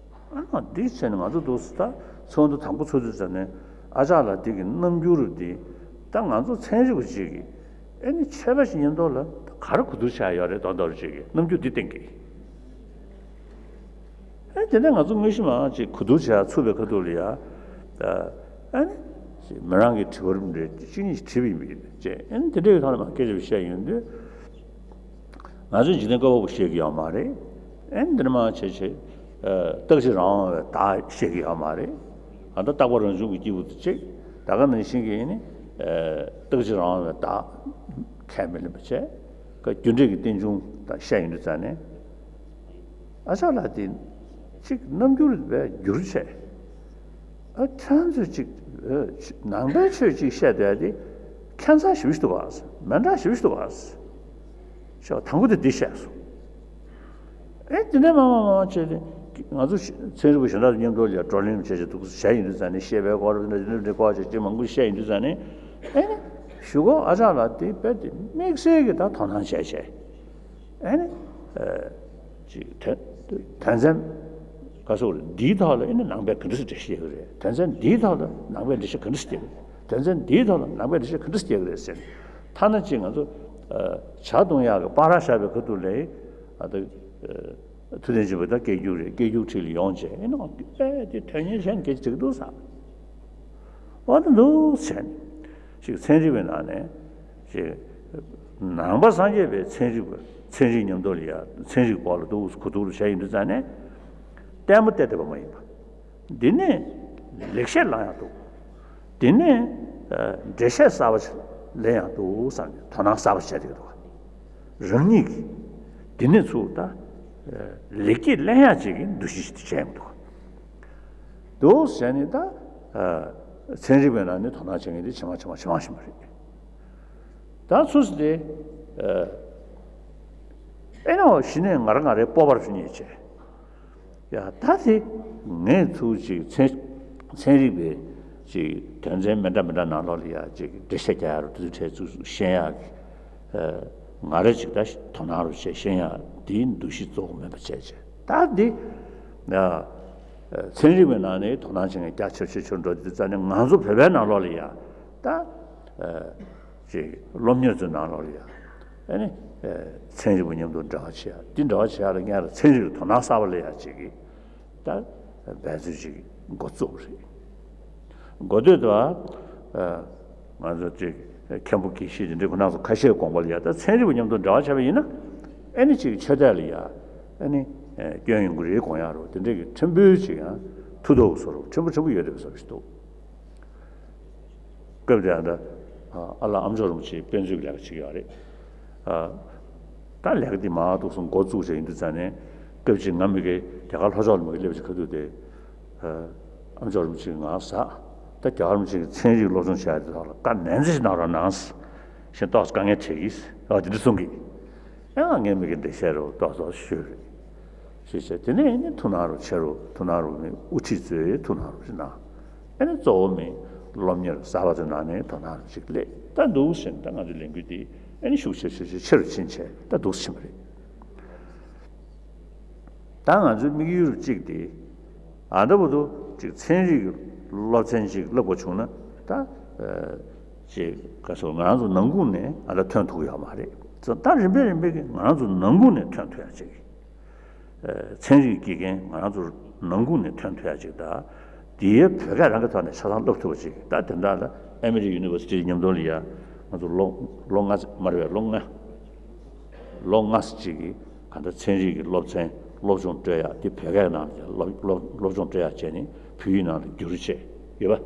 ཨ་ནི་འདི་བྱས་ནས་ང་ཚོ་འདུག་ཟེར། ད་ཚོགས་འདུ་དང་པོ་ཚོགས་དུས་ཙམ་ནས་ཨ་ཅག་ལགས་འདི་གི་རྣམ་འགྱུར་འདི་ད་ང་ཚོ་ཚན་རིག་པ་ཅིག་གིས་ཨ་ནི་ཆོས་པ་ཞིག་མཉམ་དུ་ལ་ག་རེ་གོ་བསྡུར་བྱས་ཡོད་རེད་མདོག་མདོག་ཅིག་གི་རྣམ་འགྱུར་འདི་བསྟན་གི། ཨ་དེ་ནས་ང་ཚོ་དངོས་གཞི་མ་ཅིག་གོ་བསྡུར་བྱས་ཚུགས་པའི་ཁ་ཐུག་ལ་ཡ། ཨ་ནི་མི་རང་གི་དྲི་བ་རེ་གཅིག་གཉིས་ཤིག་དྲིས་པ་ཡིན་པས་ཅེས། ཨ་ནི་དེ་འདྲའི་ཐོག་ནས་མ་སྐད་ཆ་བཤད་ཡོང་དུས། ང་ཚོས་འཇིག་རྟེན་བཀོད་པ་པོ་ཤེས་ཀྱི་ཡོད་མ་རེད། ཨེ་འདི་ནས་མར་བྱས་བྱས། ཨ་རྟག་གཅིག་རང་དབང་བའི་བདག་ཤེས་ཀྱི་ཡོད་མ་རེད། ཨ་ད་རྟག་པ་རང་བྱུང་གི་སྐྱེས་བུ་དེ་གཅིག་ད་ག་ནང་བཞིན་གྱི་ནི། ཨ་རྟག་གཅིག་རང་དབང་བའི་བདག་ཁས་མི་ལེན་པ་བྱས། ཀ་རྒྱུ་འབྲས་ཀྱི་རྟེན་འབྱུང་དང་བཤད་ཡོང་དུས་ཙང་ནས། ཨ་ཅག་ལགས་དེ་གཅིག་རྣམ་འགྱུར་བས་འགྱུར་བྱས། ཨ་ཁྱེད་ཚོས་ཅིག་ཨ་ནང་པའི་ཆོས་ཅིག་བཤད་བསྡད་དེ་ཁྱད་མཚར་ཞེ་པོ་ཞིག་འདུག་ག་མི་འདྲ་ཞེ་པོ་ཞིག་འདུག་ག་ཞེས་པ་དང་པོ་དེ་འདི་བཤད་སོང་། ཨེ་དེ་ནས་མར་མར་མར་བྱས་ཏེ་ང་ཚོ་ཚན་རིག་པ་གཞན་དག་མཉམ་དུ་ལ་བགྲོ་གླེང་བྱས་བྱས་འདུག་བྱས་ཡིན་དུས་ཙང་ནས་བཤད་པའི་སྐོར་འདི་འདྲའི་སྐོར་བྱས་ཅིག་མང་པོ་བཤད་ཡིན་དུས་ཙང་ནས་ཨེ་ནི་གཞུག་གུ་ཨ་ཅག་ལགས་དེ་དཔེ་དེ་དམིགས་བསལ་གྱི་ད་དོ་སྣང་བྱས་བྱས། ཨེ་ནི། ཅིག་དོན་དོན་ཚན། ག་སོགས་རེད། འདིའི་ཐོག་ལ་ཨེ་ནི་ནང་པས་ག་འདྲ་སེ་འགྲེལ་བཤད་བྱེད་ཀྱི་རེད། དོན་ཚན་འདིའི་ཐོག་ལ་ནང་པས་འགྲེལ་བཤད་ག་འདྲ་སེ་བྱེད་ཀྱི་རེད། དོན་ཚན་འདིའི་ཐོག་ལ་ནང་པས་འགྲེལ་བཤད་ག་འདྲ་སེ་བྱེད་ཀྱི་རེད་ཟེར་ནས། ཐ་ན་ཅིག་ང་ཚོ་ཇ་བཏུང་ཡག་གི་པར་བཞག་པའི་ཁ་ཐུག་ལ་ཨ་ད་ཐུབ་བསྟན་ཆོས་འཕེལ་ད་སྐད་སྒྱུར་རེད། སྐད་སྒྱུར་ཁྲིད་ལ་ཡོང་བྱས་ཨེ་ནི་དཔེ་དེ་དོན་གཉེར་བྱས་ནས་སྐད་ཆ་དྲིས་ཀྱི་འདུག་ཟེར། འོ་ན་འདུག་བྱས་ནས་ཅིག་ཚན་རིག་པའི་ནང་ནས་ཅིག་ནང་པ་སངས་རྒྱས་པའི་ཚན་རིག་པ་ཚན་རིག་མཉམ་དུ་ལ་ཡ་ཚན་རིག་སྐོར་ལ་འདུག་གོ་བསྡུར་བྱས་ཡོང་དུས་ཙང་ནས་ལྟད་མོ་བལྟས་བསྡད་པ་མ་ཡིན་པ། འདི་ནས་ལེགས་བཤད་ལེན་ཡག་འདུག་འདི་ནས་ཨ་འགྲེལ་བཤད་གསར་པ་ཞིག་ལེན་ཡག་འདུག་བསམ་ནས་དོ་སྣང་གསར་པ་བྱས་བསྡད་འདུག་རང་ཉིད་ཀྱིས་འདི་ནས་ཚུར་ད་ཨ་ལེགས་སྐྱེས་ལེན་ཡག་ཅིག་གི་འདུ་ཤེས་ཤིག་བྱས་ཡོང་འདུག་འདུག་བྱས་ནས་ད་ཨ་ཚན་རིག་པའི་ནང་ནས་དོ་སྣང་བྱེད་མཁན་དེ་ཇེ་མང་ཇེ་མང་ཇེ་མང་ཕྱིན་པ་རེད། ད་སུ་སུ་དེ་ཨ་ཨེ་ནའོ་གཞི་ནས་ང་རང་ང་རའི་སྤོབས་པར་ཞུ་ཉེས་བྱས། ཡ་ད་དེ་ངས་ཚུར་ཅིག་ཚན་ཚན་རིག་པའི་ཅིག་དོན་ཚན་མི་འདྲ་མི་འདྲ་ནང་ལོགས་ལ་ཡ་ཅིག་འགྲེལ་བཤད་རྒྱག་ཡ་རུ་དུས་ཚོད་ཚུར་ཤེས་ཡག་གི་ཨ་ང་ར་ཅིག་ད་དོ་སྣང་རུ་བྱས་ཤེས་ཡག་འདིའི་འདུ་ཤེས་གཙོ་བོ་མིན་པ་བྱས་བྱས་ད་འདི་ཨ་ཚན་རིག་པའི་ནང་ནས་དོ་སྣང་བྱེད་མཁན་རྒྱ་ཆེར་ཆེར་ཆེར་འགྲོ་དུས་ཙ་ནས་ང་ཚོ་བོད་པའི་ནང་ལོགས་ལ་ཡ་ད་ཨ་ཅིག་སློབ་གཉེར་ཚོའི་ནང་ལོགས་ལ་ཡ་ཨ་ནི་ཨ་ཚན་རིག་པ་མཉམ་དུ་འབྲེལ་བ་བྱེད་ཡ་འདི་འབྲེལ་བ་བྱེད་ཡ་ལ་སྔོན་ལ་ཚན་རིག་ལ་དོ་སྣང་གསར་པ་སླེབས་ཡ་ཅིག་གི་ད་འབད་རྩོལ་ཅིག་འགོ་བཙུགས་པ་རེད། འགོ་སྟོད་དུ་ཨ་ང་ཚོ་ཅིག་མཁན་པོ་དགེ་བཤེས་དེ་འདྲའི་ཁོ་རང་ཚོ་ཁ་ཤས་དགོངས་པ་ལ་ཡ་ད་ཚན་རིག་པ་མཉམ་དུ་འབྲེལ་བ་བྱས་པ་ཡིན་ན་ཨ་ནི་ཅིག་ཆོས་དད་ལ་ཡ་ཨ་ནི་སྐྱོན་ཡོང་གི་རེད་དགོངས་ཡ་རོ་དེ་འདྲའི་གི་ཕྲན་བུ་ཅིག་ཡང་མཐུ་སྟོབས་བཟོ་རོགས་ཕྲན་བུ་ཕྲན་བུ་ཡོད་རེད་བཟོ་རོགས་ཞིག་འདུག་སྐབས་དེ་ཡང་ད་ཨ་ལགས་ཨ་མཆོག་རིན་པོ་ཆེ་དཔེ་མཛོད་ཀྱི་ལས་ཀ་བྱེད་ཀྱི་ཡོད་རེད། ཨ་ད་ལས་ཀ་འདི་མ་འདུག་སོང་འགོ་བཙུགས་བྱས་ཡིན་དུས་ཙང་ནས་སྐབས་ཅིག་ང་མི་དགེ་རྒྱ་གར་ལྷོ་ཕྱོགས་ལ་མི་དགེ་སླེབས་ཅིག་ཁ་ཐུག་དེ་ཨ་ཨ་མཆོག་རིན་པོ་ཆེ་ང་ཟ་ད་རྒྱ་གར་མི་ཆེན་གྱི་ཚན་རིག་སློབ་སྦྱོང་བྱས་དེ་དག་ལ་བཀའ་ནན་ཙམ་ཞིག་གནང་རོགས་གནང་ཞེས་ཏོག་ཙམ་དཀའ་ངལ་འཕྲད་ཀྱིས་ཨ་དེ་འདྲ་གསུང་གི། ཡང་ངས་མི་གི་འགྲེལ་བཤད་རུ་ཏོག་ཙམ་ཞུས་རེད། ཞུས་བྱས་དེ་ནས་ནི་ཐུགས་སྣང་རུ་ཆེ་རུ་ཐུགས་སྣང་རུ་ནི་དབུ་ཁྲིད་ཚོས་ཐུགས་སྣང་རུ་ཞིག་གནང་། ཨ་ནི་གཙོ་བོ་མི་སློབ་གཉེར་གསར་པ་ཚོའི་ནང་ནས་དོ་སྣང་རུ་ཞིག་སླེབས་ད་འདུག་ཟེར་ནས་ད་ང་ཚོའི་ལས་འགུལ་འདི་ཨ་ནི་ཤུགས་ཆེ་ཆེ་ཆེ་ཆེ་རུ་ཕྱིན་བྱས་ད་འདུག་ཕྱིན་པ་རེད། ད་ང་ཚོའི་དམིགས་ཡུལ་གཅིག་དེ། ཨ་ད་བར་དུ་ཅིག་ཚན་རིག་གི་སློབ་ཚན་ཅིག་བསླབ་དགོས་བྱུང་ན་ད། ཅིག་ག་སོ་ང་རང་ཚོ་ནང་ཁུལ་ནས་ཨ་ད་ཐོན་ཐུབ་ཡོད་མ་རེད། ད་རིམ་པས་རིམ་པས་ཀྱི་ང་རང་ཚོ་ནང་ཁུལ་ནས་ཐོན་ཐུབ་ཡ་ཅིག་ཚན་རིག་དགེ་རྒན་ང་རང་ཚོ་ནང་ཁུལ་ནས་ཐོན་ཐུབ་ཡ་ཅིག་ད། དེའི་བོད་སྐད་རང་གི་ཐོག་ནས་ཆ་ཚང་བསླབ་ཐུབ་པ་ཅིག་ད་དེ་འདྲ་ལ་ཨ་མི་རི་ཡུ་ནི་ཝར་སི་ཊི་མཉམ་དུ་ལ་ཡ་ང་ཚོ་ལོ་ལོ་ལྔ་མ་རེད་པས་ལོ་ལྔ། ལོ་ལྔ་ཙམ་ཅིག་གི་ག་འདྲ་ཚན་རིག་གི་སློབ་ཚན་སློབ་སྦྱོང་སྤྲོད་ཡག་དེ་བོད་སྐད་ནང་ལ་སློབ་སློབ་སློབ་སྦྱོང་སྤྲོད་ཡག་བྱས་ནས་བོད་ཡིག་ནང་ལ་བསྒྱུར་བྱས་ཡོད་པ།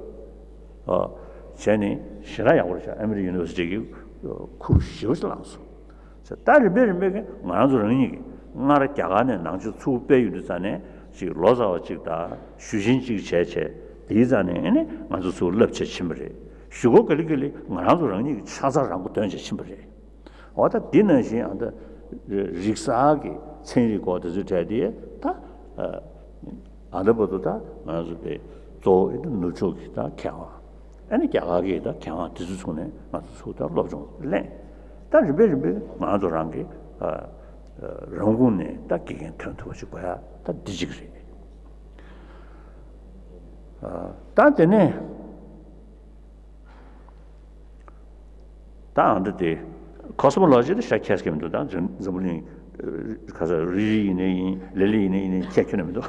ཨ། བྱས་ནས་ཞེ་དྲག་ཡག་པོ་རེད་ཤག་ཨ་མི་རི་ཡུ་ནི་ཝར་སི་ཊི་གི་ཁུར་ཞེ་པོ་ཞིག་བླངས་སོང་། ད་རིམ་པས་རིམ་པས་ཀྱི་ང་རང་ཚོ་རང་ཉིད་ཀྱིས་སྔར་རྒྱ་གར་ནས་ནང་ཆོས་ཚུར་སྤེལ་ཡོང་དུས་ཙ་ནས་ཅིག་ལོ་ཙཱ་བ་ཅིག་དང་ཞུ་ཆེན་ཅིག་བྱས་བྱས་དེའི་རྩ་ནས་ཨ་ནི་ང་ཚོ་ཚུར་བསླབ་བྱས་ཕྱིན་པ་རེད། གཞུག་གུ་ག་ལེ་ག་ལེ་ང་རང་ཚོ་རང་ཉིད་ཀྱི་ཕྱག་རྩལ་རང་མགོ་འདོན་བྱས་ཕྱིན་པ་རེད། འོ་ད་འདི་ནང་བཞིན་ཨ་ད་རིག་གསར་གྱི་ ཚན་རིག་སྐོར་དེ་ཚོའི་གྲས་དེ་ད་ཨ་ད་བར་དུ་ད་ང་ཚོ་པའི་གཙོ་བོ་ཨེ་ད་ནུབ་ཕྱོགས་ཀྱི་ད་མཁས་དབང་། ཨ་ནི་རྒྱ་གར་གྱི་ད་མཁས་དབང་དེ་ཚོ་ཚུགས་ནས་ང་ཚོ་ཚུགས་ད་སློབ་སྦྱོང་གླེང་། ད་རིམ་པས་རིམ་པས་ང་ཚོ་རང་གི་ཨ་རང་ཁུངས་ནས་ད་དགེ་རྒན་ཐོན་ཐུབ་པ་ཞིག་དགོས་ཡ་ད་འདི་གཅིག་རེད། ཨ་ད་དེ་ནས་ད་ཨ་འདི་དེ་ཁོ་སི་མོ་ལོ་ཇི་དེ་ཤ་ཁྱེར་སྐྱེ་མི་འདུག་ད་འཛམ་བུ་གླིང་ཁ་ས་རི་རི་ཡིན་ནའི་ཡིན། ལི་ལི་ཡིན་ནའི་ཡིན་ནའི་ཁྱེད་ཁྱོད་ནས་མི་འདུག་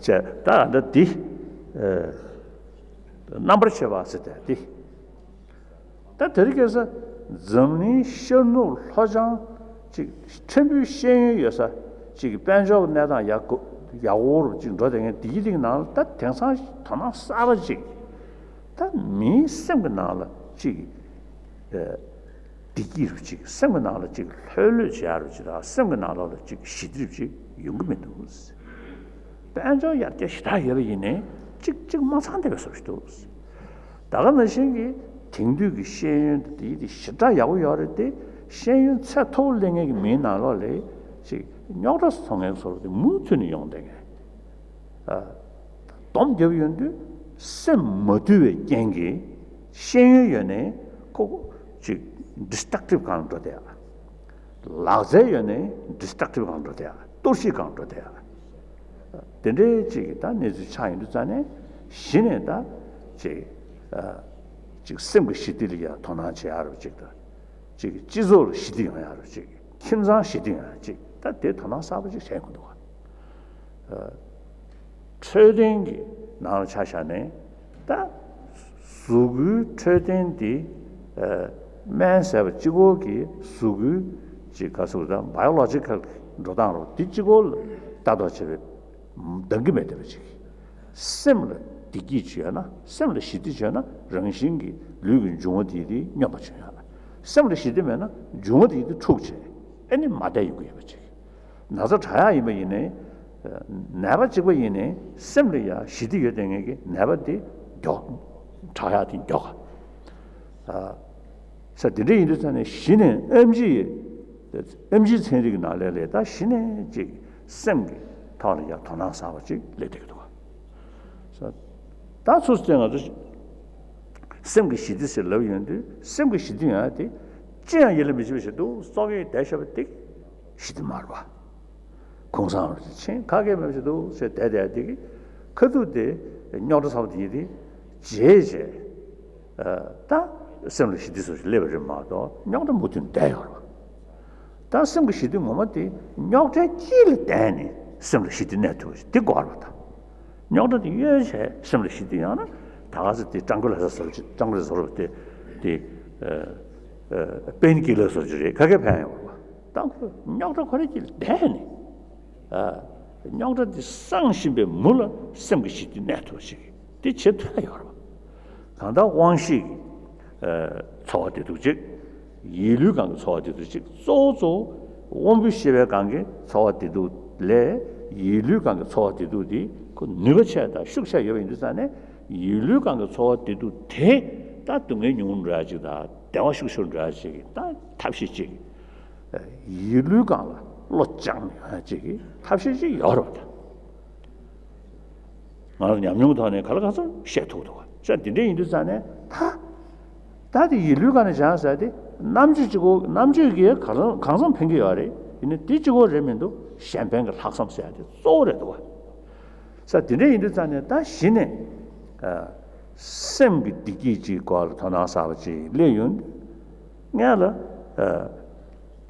ཅེས་ད་ཨ་འདི་དེ་རྣམ་པར་ཕྱེ་བ་ཟེར་ཏེ་དེ། ད་དེ་རིང་ཁ་སང་འཛམ་གླིང་ཤར་ནུབ་ལྷོ་བྱང་ཅིག་ཕྲན་བུའི་ཤེས་ཡོན་ཡོད་ས་ཅིག་གི་དཔལ་འབྱོར་གནས་སྟངས་ཡག་གོ་ཡག་པོ་རུ་ཅིག་འགྲོ་བསྡད་མཁན་དེའི་རིགས་ནང་ལ་ད་དེང་སང་དོ་སྣང་གསར་པ་ཅིག་ད་མིའི་སེམས་ཀྱི་ནང་ལ་ཅིག་ཨ་བདེ་སྐྱིད་རུ་ཅིག་སེམས་ཀྱི་ནང་ལ་ཅིག་ལྷོད་ལྷོད་བྱེད་ཡ་རུ་ཅིག་དང་སེམས་ཀྱི་ནང་ལོགས་ལ་ཅིག་ཞི་བདེ་རུ་ཅིག་ཡོང་གི་མི་འདུག་དཔལ་འབྱོར་ཡར་རྒྱས་ཞེ་དྲག་ཡོད་པ་ཡིན་ནའི་གཅིག་གཅིག་མ་ཚང་བསྡད་པའི་བཟོ་ཞིག་འདུག་ད་ག་ནང་བཞིན་གྱི་དེང་དུས་ཀྱི་ཤེས་ཡོན་དེ་དེ་ཞེ་དྲག་ཡག་པོ་ཡོད་རེད་དེ། ཤེས་ཡོན་ཚད་མཐོ་པོ་ལེན་མཁན་གྱི་མིའི་ནང་ལོགས་ལས་ཅིག་རྙོག་དྲ་བཟོ་མཁན་བཟོ་འདྲ་དེ་མུ་མཐུད་ནས་ཡོང་བསྡད་མཁན། ཨ་སྡོམ་རྒྱབ་ཡོང་དུས་སེམས་མ་དུལ་བའི་རྐྱེན་གྱིས་ཤེས་ཡོན་ཡོད་ནའི་ཁོ་ཅིག་ཌི་སི་ཊྲག་ཊིབ་སྒང་འགྲོ་བསྡད་ཡ། ལག་རྩལ་ཡོད་ནའི་ཌི་སི་ཊྲག་ཊིབ་སྒང་འགྲོ་བསྡད་ཡ། གཏོར་བཤིག་སྒང་འགྲོ་བསྡད་ཡ། དེ་འདྲའི་ཅིག་ད་གནས་ཚུལ་ཆགས་ཡོང་དུས་ཙང་ནས་གཞི་ནས་ད་ཅིག་ཨ་ཅིག་སེམས་ཀྱི་ཞི་བདེ་ལ་ཡང་དོ་སྣང་བྱེད་ཡ་རུ་ཅིག་དང་། ཅིག་སྤྱི་ཚོགས་ལ་ཞི་བདེ་ཡོང་ཡ་རུ་ཅིག་ཁྱིམ་ཚང་ཞི་བདེ་ཡོང་ཡ་ཅིག་ད་དེ་དོ་སྣང་གསར་པ་ཅིག་བྱེད་དགོས་འདུག་ག་ཨ་འཕྲོད་བསྟེན་གྱི་ནང་ལ་ཆ་བཞག་ནས་ད་གཟུགས་པོའི་འཕྲོད་བསྟེན་དེ་ཨ་སྨན་ཟས་པ་གཅིག་པོ་གིས་གཟུགས་པོའི་ཅིག་ག་ཟེར་དགོས་ད་བྷ་ཡོ་ལོ་ཇི་ཀལ་འགྲོ་སྟངས་རོ་དེ་གཅིག་པོ་ལ་ལྟ་རྟོག་བྱེད་པའི་འདང་གི་མེད་བསྡད་པ་ཅིག་སེམས་ལ་བདེ་སྐྱིད་ཅིག་ཡོད་ན། སེམས་ལ་ཞི་བདེ་ཅིག་ཡོད་ན་རང་བཞིན་གྱིས་ལུས་ཀྱི་འབྱུང་བ་དེ་དེ་སྙོམས་པར་འཇུག་ཡ་ལ། སེམས་ལ་ཞི་བདེ་མེད་ན་འབྱུང་བ་དེ་དེ་འཁྲུག་བྱས་ཨེ་ནི་མ་བསྡད་ཡོང་གི་ཡོད་པ་ཅིག་ན་ཚ་དྲག་ཡག་ཡིན་པ་ཡིན་ནའི། ནད་པ་གཅིག་པ་ཡིན་ནའི་སེམས་ལ་ཡང་ཞི་བདེ་ཡོད་བསྡད་མཁན་གྱི་ནད་པ་དེ་མགྱོགས་དྲག་ཡག་དེ་མགྱོགས་ག་ས་དེ་འདྲ་ཡིན་དུས་ཙང་ནས་གཞི་ནས་ཨེམ་ཆི་ཡི་ཨེམ་ཆི་ཚན་རིག་གི་ནང་ལས་ལས་ད་གཞི་ནས་ཅིག་སེམས་ཀྱི་ཐོག་ལ་ཡང་དོ་སྣང་གསར་པ་ཅིག་སླེབས་བསྡད་ཀྱི་འདུག་ག་ས་ད་ཚོ་ཚོ་ང་ཚོ་སེམས་ཀྱི་ཞི་བདེ་ཟེར་ལབ་ཡོང་དུས་སེམས་ཀྱི་ཞི་བདེ་ཡོང་ཡ་དེ་ཅི་ཡང་ཡིད་ལ་མི་བྱེད་པ་ཞིག་འདུག་སོག་ཡིག་བསྡད་བཞག་པ་དེ་ཞི་བདེ་མ་རེད་པ། གུང་སེང་རུ་ཕྱིན་ཁ་སྐད་མེད་པ་ཞིག་འདུག་ཟེར་བསྡད་བསྡད་དེ་གི་ཁ་ཐུག་དེ་རྙོག་དྲ་ཚ་པོ་དེ་ཡིན་དེ་བརྗེད་བྱས། ད་སེམས་ལ་ཞི་བདེ་བཟོ་ཞིག་སླེབས་པ་རེད་མ་གཏོགས་རྙོག་དྲ་མུ་མཐུད་བསྡད་ཡོད་རེད། ད་སེམས་ཀྱི་ཞི་བདེ་ངོ་མ་དེ་རྙོག་དྲའི་དཀྱིལ་ལ་བསྡད་ནས་སེམས་ལ་ཞི་བདེ་གནས་ཐུབ་པ་ཞིག་དེ་དགོས་རེད་པ། ད་རྙོག་དྲ་དེ་གཡོལ་བྱས་སེམས་ལ་ཞི་བདེ་ཡོང་ན་ད་ག་ཚོད་དེ་ཀྲང་ཀི་ལ་ཟ་བཟོ་ཅིག་ཀྲང་ཀི་ལ་བཟོ་རུ་དེ་དེ་པེན་ཀི་ལར་བཟོ་ཅིག་རེད། ཁ་སྐད་ཕན་ཡོང་བ་ད་ཁོ་རྙོག་དྲ་ཁོ་རའི་དཀྱིལ་ལ་བསྡད་ནས། རྙོག་དྲ་འདི་སངས་བཞིན་པའི་མུ་ལ་སེམས་ཀྱི་ཞི་བདེ་གནས་ཐུབ་ཞིག་འདི་བྱེད་ཐུབ་ཡ་ཡོད་རེད་པ། གང་ལྟར་དབང་ཤེས་ཀྱི་ཚོར་བ་བདེ་སྡུག་ཅིག་ཡིད་ལུས་གང་གི་ཚོར་བ་བདེ་སྡུག་ཅིག་གཙོ་བོ་གཙོ་བོ་དབང་པོའི་ཤེས་པའི་གང་གི་ཚོར་བ་བདེ་སྡུག་ལས་ཡིད་ལུས་གང་གི་ཚོར་བ་བདེ་སྡུག་འདི་ཁོ་ནུས་པ་ཆེ་དང་ཤུགས་ཆེ་ཡོད་པ་ཡིན་དུས་ཙང་ནས་ཡིད་ལུས་གང་གི་ཚོར་བ་བདེ་སྡུག་དེ་ད་སྡུག་བསྔལ་ཉུང་རུ་འགྲོ་ཡ་ཅིག་དང་བདེ་བ་ཤུགས་ཆེ་རུ་འགྲོ་ཡ་ཅིག་གི་ད་ཐབས་ཤེས་ཅིག་ཡིད་ལུས་སྒང་ལ་བློ་སྦྱང་ཡོང་ཡ་ཅིག་གི་ཐབས་ཤེས་ཅིག་ཡོད་རེད་པ། ད་ང་རང་ཉམས་མྱོང་ཐོག་ནས་ག་ལ་གང་འཚམ་བཤད་ཐུབ་འདུག་ག་ས་འདི་འདྲ་ཡིན་དུས་ཙང་ནས་ད་ད་དེ་ཡིད་ལུས་སྒང་ནས་སྦྱང་ཟེར་དེ་རྣམ་དཔྱོད་ཅིག་གོ་རྣམ་དཔྱོད་ཀྱིས་གང་འཚམ་གང་འཚམ་ཕན་གྱི་ཡོད་རེད། ཡིན་ནའི་དེ་གཅིག་པོ་རེད་མི་འདུག་གཞན་ཕན་གྱི་ལྷག་བསམ་ཟེར་ཡ་དེ་གཙོ་བོ་རེད་འདུག་ག་ས་དེ་འདྲ་ཡིན་དུས་ཙང་ནས་ད་གཞི་ནས་ཨ་སེམས་ཀྱི་བདེ་སྐྱིད་ཅིག་སྐོར་ལ་དོ་སྣང་གསར་པ་ཅིག་སླེབས་ཡོང་དུས། སྔོན་ལ་ཨ་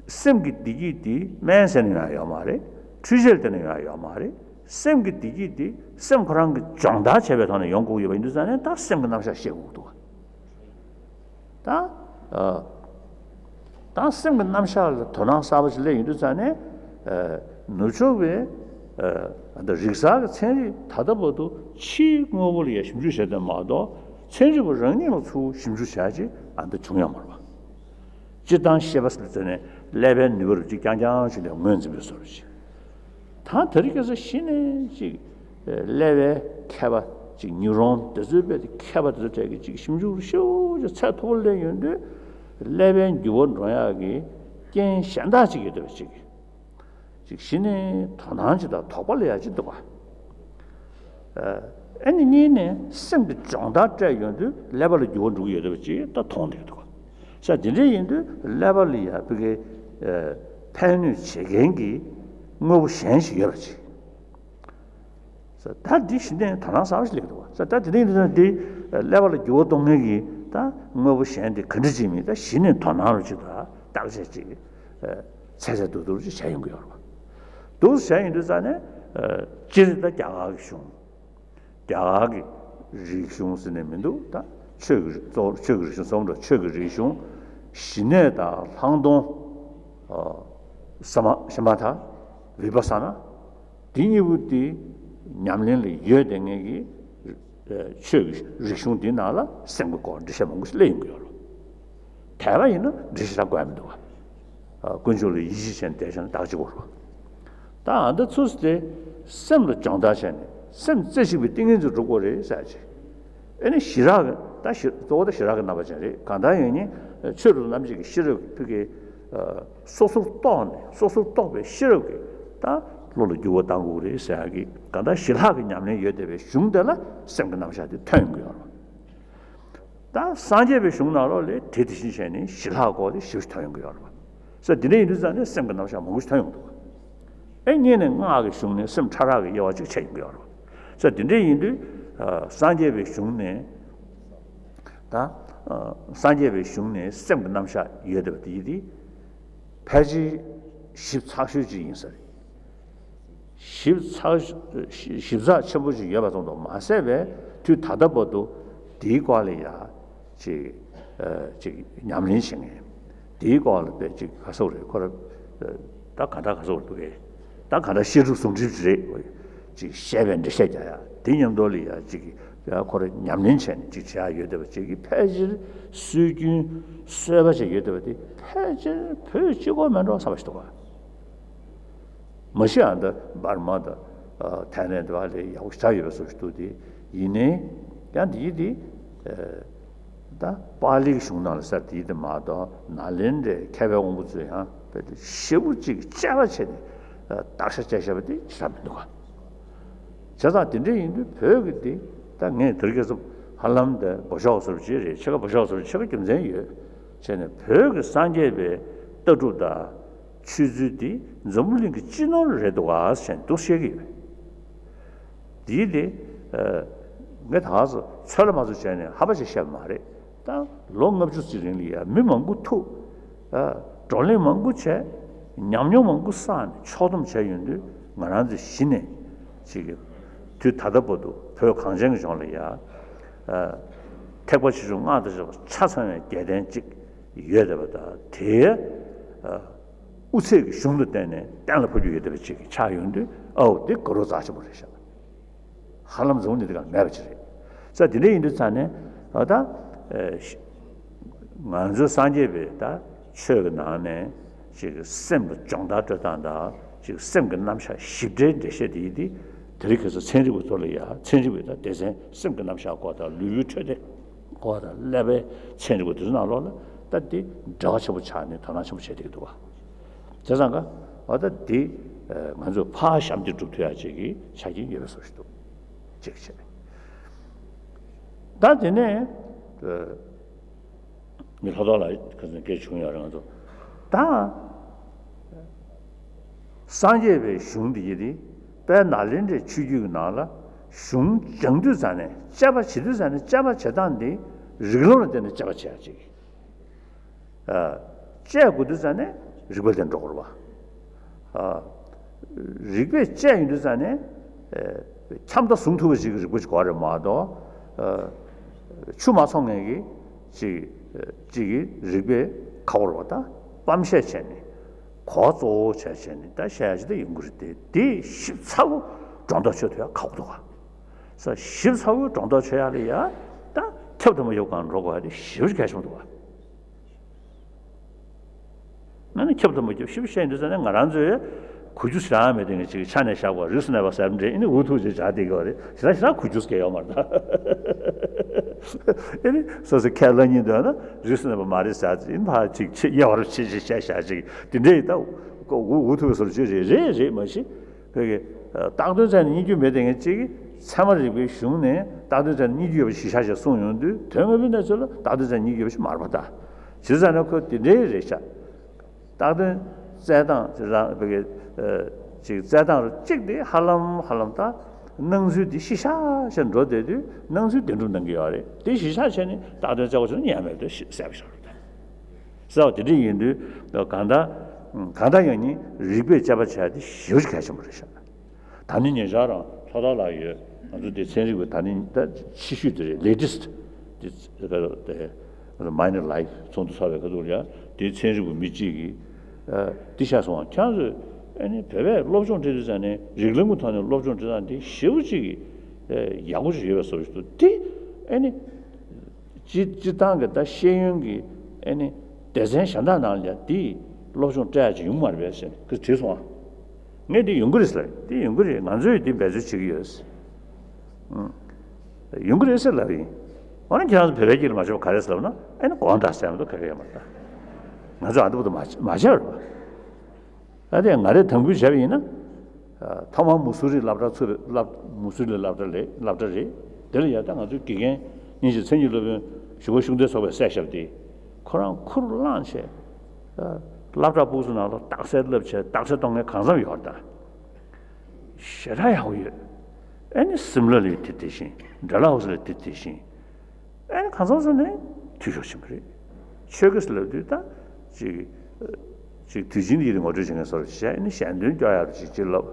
སེམས་ཀྱི་བདེ་སྐྱིད་དེ་སྨན་ཟས་ནས་ཡོང་ཡ་ཡོད་མ་རེད། འཕྲུལ་ཆས་བརྟེན་ནས་ཡོང་ཡ་ཡོད་མ་རེད། སེམས་ཀྱི་བདེ་སྐྱིད་དེ་སེམས་ཁོ་རང་གིས་སྦྱོང་བརྡར་བྱས་པའི་ཐོག་ནས་ཡོང་དགོས་ཡོད་པ་ཡིན་དུས་ཙང་ནས་ད་སེམས་ཀྱི་རྣམ་གཞག་ཤེས་དགོས་འདུག་ད་ཨ་ད་སེམས་ཀྱི་རྣམ་གཞག་ལ་དོ་སྣང་གསར་པ་ཞིག་སླེབས་ཡོང་དུས་ཙང་ནས་ཨ་ནུབ་ཕྱོགས་པའི་ཨ་ད་རིག་གསར་གྱི་ཚན་རིག་ད་ལྟ་བར་དུ་ཕྱིའི་དངོས་པོ་ལ་ཡང་ཞིབ་འཇུག་བྱས་ཏེ་མ་གཏོགས་ཚན་རིག་པ་རང་ཉིད་ལ་ཚུར་ཞིབ་འཇུག་བྱ་ཅིག་ཨ་ད་བྱུང་ཡོད་མ་རེད་པ། སྤྱིར་བཏང་ཤེས་པ་ཟེར་ནས་ཀླད་པའི་ནུས་པ་རུ་ཅིག་རྐྱང་རྐྱང་ཞིག་ལ་ངོས་འཛིན་པའི་བཟོ་འདྲ་ཞིག་ད་དེ་རིང་ཁ་སང་གཞི་ནས་ཅིག་ཀླད་པའི་མཁས་པ་ཅིག་ནིའུ་རོན་དེ་ཚོའི་དཔེ་དེ་མཁས་པ་དེ་ཚོ་གྲས་ཀྱི་ཅིག་ཞིབ་འཇུག་ཞེ་པོ་ཅིག་ཚད་མཐོ་པོ་སླེབས་ཡོང་དུས་ཀླད་པའི་འགྱུར་བ་འགྲོ་ཡག་གི་རྐྱེན་གཞན་དག་ཅིག་ཡོད་བསྡད་པ་ཅིག་ཅིག་གཞི་ནས་དོ་སྣང་ཅིག་དང་དོགས་པ་ལ་ཡ་ཅིག་འདུག་ག་ཨ་ནི་གཉིས་ནས་སེམས་ཀྱི་སྦྱོང་བརྡར་སྤྲད་ཡོང་དུས་ཀླད་པ་ལ་འགྱུར་བ་འགྲོ་གི་ཡོད་རེད་པ་ཅིག་ད་མཐོང་བསྡད་ཀྱི་འདུག་ག་ས་དེ་འདྲ་ཡིན་དུས་ཀླད་པ་ལ་ཡ་ཕ་གི་ཕན་གནོད་བྱེད་མཁན་གྱི་དངོས་པོ་གཞན་ཞིག་ཡོད་པ་ཅིག་ས་ད་འདི་གཞི་ནས་དོ་སྣང་གསར་པ་ཞིག་སླེབས་འདུག་ག་ས་ད་དེ་འདྲ་ཡིན་དུས་འདི་ཀླད་པ་ལ་འགྱུར་བ་གཏོང་མཁན་གྱི་ད་དངོས་པོ་གཞན་དེ་ག་འདྲ་ཅིག་མིན་ད་གཞི་ནས་དོ་སྣང་རུ་ཅིག་དང་བརྟག་དཔྱད་ཅིག་ཚད་ཚད་འདུག་འདུག་ཅིག་བྱས་ཡོང་གི་ཡོད་རེད་པ། འདུག་བྱས་ཡིན་དུས་ཙང་ནས་སྤྱིར་ད་རྒྱ་གར་གྱི་གཞུང་། རྒྱ་གར་གྱི་རིག་གཞུང་ཟེར་ནས་མི་འདུག་ད་ཆོས་ཀྱི་རིག་གཙོ་བོ་ཆོས་ཀྱི་རིག་གཞུང་གསུམ་འགྲོ་ཆོས་ཀྱི་རིག་གཞུང་ཞི་གནས་དང་ལྷག་མཐོང་། ཨ་ས་མ་ཤ་མ་ཐ་བི་པ་ས་ན། འདི་གཉིས་པོ་དེ་ཉམས་ལེན་ལ་ཡོད་བསྡད་མཁན་གྱི་ཆོས་ཀྱི་རིག་གཞུང་འདི་ནང་ལ་སེམས་ཀྱི་སྐོར་འགྲེལ་བཤད་མང་པོ་ཞིག་སླེབས་ཡོང་གི་ཡོད་རེད། དད་པ་ཡིན་ན་འགྲེལ་བཤད་རག་དགོས་མི་འདུག་ག་ཀུན་སྤྱོད་ལ་ཡིད་ཆེས་བྱས་ནས་བསྡད་བཞག་ན་ད་ག་གཅིག་པོ་རེད། ད་ཨ་ད་ཚུར་དེ་སེམས་ལ་སྦྱོང་བརྡར་བྱས་ནས་སེམས་རྩེ་གཅིག་པའི་ཏིང་ངེ་འཛིན་འགྲུབ་དགོས་རེད་ཟེར་ཅིག་ཨེ་ནི་ཞི་རག་གི་ད་ཞི་གཙོ་བོ་ད་ཞི་རག་གི་རྣམ་པ་ཅན་རེད། གང་ལྟར་ཡིན་ནའི་ཆོས་རབ་རྣམ་འབྱེད་ཀྱི་ཤེས་རབ་ཀྱི་ཕུགས་ཀྱི་སོ་སོར་རྟོགས་ནས་སོ་སོར་རྟོགས་པའི་ཤེས་རབ་ཀྱིས་ད་བློ་ལ་འགྱུར་བ་གཏང་དགོས་རེད་ཟེར་ཡག་གི་གང་ལྟར་ཞི་ལྷག་གི་ཉམས་ལེན་ཡོད་བསྡད་པའི་གཞུང་དེ་ལ་སེམས་ཀྱི་རྣམ་གཞག་དེ་ཐོན་ཡོང་གི་ཡོད་རེད། ད་སངས་རྒྱས་པའི་གཞུང་ནང་ལོགས་ལ་དེ་དེ་བཞིན་བྱས་ནས་ཞི་ལྷག་སྐོར་དེ་ཞིབ་ཞིབ་ཐོན་ཡོང་གི་ཡོད་རེད་པ། ས་འདི་འདྲ་ཡིན་དུས་ཙང་ནས་སེམས་ཀྱི་རྣམ་གཞག་མང་པོ་ཞིག་ཐོན་ཡོང་འདུག་ཨེ་གཉིས་ནས་སྔགས་ཀྱི་གཞུང་ནས་སེམས་ཕྲ་རགས་ཀྱི་དབྱེ་བ་གཅིག་ཕྱེ་ཡོང་གི་ཡོད་རེད་པ། ས་འདི་འདྲ་ཡིན་དུས་སངས་རྒྱས་པའི་གཞུང་ནས་ད་སངས་རྒྱས་པའི་གཞུང་ནས་སེམས་ཀྱི་རྣམ་གཞག་ཡོད་བསྡད་པ་དེ་ཡིན་དུས་ཕལ་ཆེར་ཞིབ་ཚགས་ཤོས་ཅིག་ཡིན་ས་རེད། ཞིབ་ཚགས་ཞིབ་ཚགས་ཆེན་པོ་ཞིག་ཡོད་པ་ཙམ་དུ་མ་ཟད་པའི་དུས་ད་ལྟ་བར་དུ་དེའི་སྐོར་ལ་ཡ་ཅིག་ཅིག་ཉམས་ལེན་བྱེད་མཁན། དེའི་སྐོར་ལ་དཔེ་ཅིག་ག་ཟེར་དགོས་རེད། ཁོ་ར་ད་ག་ད་ག་ཟེར་དགོས་རེད། ད་ག་ད་བཤད་སྒྲུབ་ཟུང་འབྲེལ་རེད། ཅིག་བཤད་པའི་འགྲེལ་བཤད་རྒྱག་ཡ་དེ་མཉམ་དུ་ལ་ཡ་ཅིག་ཡ་ཁོ་ར་ཉམས་ལེན་བྱས་ནས་ཅིག་བྱེད་ཡ་ཡོད་བསྡད་པ་ཅིག་གིས་ཕལ་ཆེར་སྲོལ་རྒྱུན་གསར་པ་ཅིག་ཡོད་བསྡད་པ་དེ་ཕལ་ཆེར་བོད་གཅིག་པོ་མིན་འགྲོ་བསམ་པ་ཞིག་འདུག་ག་མ་གཞི་ཨ་ད་འབར་མ་དང་ཐའི་ལེན་དེ་བ་ལས་ཡག་པོ་ཞེ་དྲག་ཡོད་པའི་བཟོ་ཞིག་འདུག་སྟེ། ཡིན་ནའི་ཡང་འདི་དེ་ད་པཱ་ལིའི་གཞུང་ནང་ལ་ཟེར་དེ་དེ་མ་གཏོགས་ནཱ་ལེནྡྲའི་མཁས་པའི་དབང་པོ་ཚོས་ཡང་དཔེ་དེ་ཞེ་པོ་ཅིག་དཔྱད་པ་བྱས་ནས་བརྟག་དཔྱད་བྱས་བཞག་པ་དེ་ཞེ་དྲག་མི་འདུག་ག་བྱས་ཙང་དེ་འདྲ་ཡིན་དུས་བོད་ཀྱི་དེ་ད་ངས་དེ་རིང་ཁ་སང་ཧ་ལམ་དེ་འབོ་ཤོག་བཟོ་འདྲ་ཅིག་རེད། ཕྱེད་ཀ་འབོ་ཤོག་བཟོ་འདྲ་ཕྱེད་ཀ་རྒྱུ་མཚན་ཡོད། བྱས་ནས་བོད་ཀྱི་སངས་རྒྱས་པའི་ལྟ་གྲུབ་དང་ཆོས་ཚུལ་འདི་འཛམ་བུ་གླིང་གི་སྤྱི་ནོར་རེད་འདུག་ག་ཟེར་འདུག་བཤད་ཀྱི་ཡོད། དེའི་དེ་ངས་ད་ག་ཚོད་ཚོད་ལ་མ་ཚོད་བྱས་ནས་ཧ་པ་ཅིག་བཤད་པ་མ་རེད། ད་ལོ་ལྔ་བཅུ་ཙམ་རིང་ལ་ཡ་མི་མང་པོ་ཐུག་བགྲོ་གླེང་མང་པོ་བྱས། ཉམས་མྱོང་མང་པོ་བསགས་ནས་ཕྱོགས་བསྡོམས་བྱས་ཡོང་དུས་ང་རང་ཚོས་གཞི་ནས་ཅིག་དུས་ད་ལྟ་བར་དུ་བོད་གངས་ཅན་གྱི་ལྗོངས་ལ་ཡ་ཐེག་པ་ཆེ་ཆུང་སྔགས་དང་བཅས་པ་ཆ་ཚང་བའི་རྒྱལ་བསྟན་ཅིག་ཡོད་བསྡད་པ་དང་དེའི་དབུ་ཚད་ཀྱི་གཞུང་དུ་བརྟེན་ནས་གཏན་ལ་ཕབ་རྒྱུ་ཡོད་བསྡད་པ་ཅིག་ཆགས་ཡོང་དུས་ཨའོ་དེ་དགའ་རབ་རྩ་ཆེན་པོ་རེད་ཤག་ཧ་ལམ་འཛོམས་ནས་དེ་ག་མེད་པ་ཅིག་རེད། ས་དེ་འདྲ་ཡིན་དུས་ཙང་ནས་ཨ་ད་ང་ཚོའི་སངས་རྒྱས་པའི་ད་ཆོས་ཀྱི་ནང་ནས་ཅིག་སེམས་ལ་སྦྱོང་བརྡར་སྤྲོད་སྟངས་དང་ཅིག་སེམས་ཀྱི་རྣམ་གཞག་ཞིབ་ཕྲའི་འགྲེལ་བཤད་དེ་ཡིན་དེ་དེ་རིང་ཁ་སང་ཚན་རིག་པ་ཚོ་ལ་ཡ་ཚན་རིག་པའི་ད་སྡེ་ཚན་སེམས་ཀྱི་རྣམ་གཞག་སྐོར་དང་ལུས་པོའི་འཕྲོད་བསྟེན་སྐོར་དང་ཀླད་པའི་ཚན་རིག་པ་དེ་ཚོ་ནང་ལོགས་ལ་ད་དེ་འབྲེལ་བ་ཆེན་པོ་ཆགས་ནས་དོ་སྣང་ཆེན་པོ་བྱས་བསྡད་ཀྱི་འདུག་བ། བྱས་ཙང་ཀ་ཨ་ད་དེ་ང་ཚོས་ཕར་ཞབས་འདེགས་སྒྲུབ་ཐུབ་ཡ་ཅིག་གི་ཆ་རྐྱེན་ཡོད་པའི་བཟོ་ཞིག་འདུག་གཅིག་བྱས། ད་དེ་ནས་ངས་ལྷག་ཐོག་ལ་ཁ་སང་སྐད་བྱུང་ཡོད་རེད་ང་ཚོ། ད་སངས་རྒྱས་པའི་གཞུང་འདི་ཡིན་དེ་དཔལ་ནཱ་ལེནྡྲའི་ཆོས་བརྒྱུད་ཀྱི་ནང་ལ་གཞུང་སྦྱང་དུས་ཙང་ནས་དཔྱད་པ་བྱེད་དུས་ཙང་ནས་དཔྱད་པ་བྱེད་སྟངས་འདི་རིགས་ལམ་ལ་བརྟེན་ནས་དཔྱད་པ་བྱེད་ཡ་ཅིག་དཔྱད་དགོས་དུས་ཙང་ནས་རིགས་པ་ལྡན་འགྲོ་དགོས་རེད་བ། རིགས་པས་དཔྱད་ཡོང་དུས་ཙང་ནས་ཁྱབ་མཐའ་བཟུང་ཐུབ་པ་ཞིག་གི་རིགས་པ་ཞིག་དགོས་རེད་མ་གཏོགས། ཆུ་མ་འཚོ་མཁན་གྱི་ཅིག་ཅིག་གི་རིགས་པས་ཁག་པོ་རེད་བ། ད་སྤམ་བཤད་བྱས་ནས་གོ་གཙོ་བོ་བྱས་བྱས་ནས་ད་བཤད་ཡ་ཅིག་ད་ཡོང་གི་རེད་དེ། དེ་ཞིབ་ཚགས་པོ་སྒྲོ་འདོགས་ཆོད་ཐུབ་ཡ་ཁག་པོ་འདུག་ག་ས་ཞིབ་ཚགས་པོའི་སྒྲོ་འདོགས་ཆོད་ཡ་ལ་ཡ་ད་ཁྱབ་མཐའ་མ་ཡོད་གང་འགྲོ་དགོས་ཡ་དེ་ཞེ་པོ་ཅིག་གལ་ཆེན་པོ་འདུག་ག་ང་ནི་ཁྱབ་ཏུ་མ་ཁྱབ་ཞིབ་བཤད་འདུག་ཟེར་ན་ང་རང་ཚོའི་གོ་རྒྱུ་ཞེ་དྲག་མེད་དེ་ངས་ཅིག་ཆ་ནས་བཞག་པ་རིས་སུ་གནས་པ་ཟེར་འདྲ་ཨ་ནི་འུ་ཐུག་ཅིག་བྱ་བསྡད་ཀྱི་ཡོད་རེད། ཞེ་དྲག་ཞེ་དྲག་གོ་རྒྱུ་སྐལ་ཡོད་མ་རེད་ད། ཨ་ནི་སོ་སོ་ཁས་བླངས་ཉིན་འདོད་ན་རིས་སུ་གནས་པ་མ་རེད་ཟེར་ཅིག་ཨ་ནི་ཕར་ཅིག་ཆེ་དབྱེ་བ་རུ་ཕྱེ་ཅིག་བཤད་བཞག་ཅིག་དེ་འདྲ་ཡིན་ད། ཀོ་འུ་འུ་ཐུག་པའི་བཟོ་འདྲ་ཅིག་རེད་རེད་རེད་མ་གཞི། བོད་ཀྱི་རྟགས་དོན་རྩད་ནས་རྙེད་རྒྱུ་མེད་དེ་ངས་གཅིག་གིས་ཚད་མ་རིག་པའི་གཞུང་ནས་རྟགས་དོན་རྩད་ནས་རྙེད་རྒྱུ་ཡོད་པ་གཞི་བཞག་བྱས་གསུངས་ཡོང་དུས། དོན་དངོས་པོའི་གནས་ཚུལ་ལ་རྟགས་དོན་རྩད་ནས་རྙེད་རྒྱུ་ཡོད་པ་ཞིག་མ་རེད་པ། ད་བྱས་ཙང་ན་ཁོ་དེ་འདྲའི་རེད་ཤག་རྟགས་དོན་རྩད་སྟངས་ཅིག་རང་བོད་ཀྱི་ཅིག་རྩད་སྟངས་རུ་གཅིག་དེ་ཧ་ལམ་ཧ་ལམ་ད་སྣང་ཚུལ་དེ་གཞི་བཞག་བྱས་འགྲོ་བསྡད་དུས་སྣང་ཚུལ་བདེན་གྲུབ་སྣང་གི་ཡོད་རེད། དེ་གཞི་བཞག་བྱས་ནས་རྟགས་དོན་རྩད་དགོས་བྱུང་ན་ཉན་མེད་དུ་གསལ་པོ་ཞིག་རེད། གསལ་བ་དེ་འདྲ་ཡིན་དུས་གང་ལྟར་གང་ལྟར་ཡང་ནི་རིགས་པས་དཔྱད་པ་བྱ་ཡ་དེ་ཞེ་པོ་ཅིག་གལ་ཆེན་པོ་རེད་ཤག་ད་ནི་ཉེ་ཆར་རང་ལྷོ་ཐར་ལ་ཡོད་ང་ཚོ་དེ་ཚན་རིག་པའི་ད་ནི་ད་ཕྱི་ཤོས་དེ་རེད། ལེ་ཊེ་སི་ཊི་དེ་མའི་ནར་ལའེ་ཚོགས་འདུ་ཚོགས་པའི་ཁ་ཐུག་ལ་ཡ་དེ་ཚན་རིག་པ་མི་གཅིག་གིས་དེ་བཤད་སོང་བ། ཁྱེད་ཚོས་ཨ་ནི་བོད་པས་སློབ་སྦྱོང་སྤྲད་དུས་ཙང་ནས་རིགས་ལམ་གྱི་ཐོག་ནས་སློབ་སྦྱོང་སྤྲད་སྟངས་དེ་ཞེ་པོ་ཅིག་གི་ཡག་པོ་ཞིག་ཡོད་པའི་བཟོ་ཞིག་འདུག་དེ་ཨ་ནི། སྤྱི་སྤྱི་བཏང་གི་ད་ཤེས་ཡོན་གྱི་ཨེ་ནི་སྡེ་ཚན་གཞན་དག་ནང་ལ་དེ་སློབ་སྦྱོང་སྤྲད་ཡ་ཅིག་ཡོང་མ་རེད་པས་ཟེར་ཁོས་དྲིས་སོང་ང་། ངས་འདི་ཡོང་གི་རེད་ཟེར། འདི་ཡོང་གི་རེད། ང་ཚོས་འདི་འབད་རྩོལ་བྱེད་ཀྱི་ཡོད་ཟེར། ཨང་། ཡོང་གི་རེད་ཟེར་ལབ་ཡིན། འོ་ན་ཁྱེད་རང་ཚོ་བོད་པའི་སྐད་ལ་མ་ཆོག་པ་ག་རེ་ཟེར་ལབ་ན་ཨེ་ནི་དགོངས་དག་ཟེར་མ་གཏོགས་ག་གེ་ཡོད་མ་རེད་ད། ང་ཚོས་ཨ་འདི་བོ་དུ་མ་མ་བྱས་པ་རེད་པ། ཨ་དེ་ང་རས་དམ་འབུལ་བྱས་པ་ཡིན་ན། ཐོག་མར་མུ་སུ་རི་སློབ་གྲྭ་ཚུགས་པའི་སློབ་མུ་སུ་རི་སློབ་གྲྭ་ལས་སློབ་གྲྭ་རེད། དེ་ལ་ཡ་ད་ང་ཚོའི་དགེ་རྒན་ཉིན་ཞིག་མཚན་ཉིད་སློབ་དཔོན་ཞུ་བ་ཤུགས་ལྡན་ཚོགས་པའི་སྲས་ཞབས་དེ་ཁོ་རང་ཁུར་བླངས་བྱས། སློབ་གྲྭ་ཕུགས་སུ་ནང་ལ་རྟགས་གསལ་བསླབ་བྱས་རྟགས་གསལ་གཏོང་མཁན་གང་འཚམ་ཡོད་རེད་ད། ཞེ་དྲག་ཡག་པོ་ཡོད། ཨེ་ནི་སིམ་ལ་ལ་ཡོད་དེ་དེ་བཞིན་ཌལ་ཧོ་སི་ལ་དེ་དེ་བཞིན། ཨེ་ནི་གང་ཚང་ཚང་ནས་འཐུས་ཤོར་ཕྱིན་པ་རེད། ཆོས་སྐད་ལབ་དུས་ད་ཅིག་ཅིག་དུས་ཆེན་ཡིན་ངོ་སྤྲོད་བྱེད་མཁན་བཟོ་འདྲ་བྱས། ཨེ་ནི་ཞལ་འདོན་སྐྱོར་ཡག་ཅིག་ཅིག་ལབ།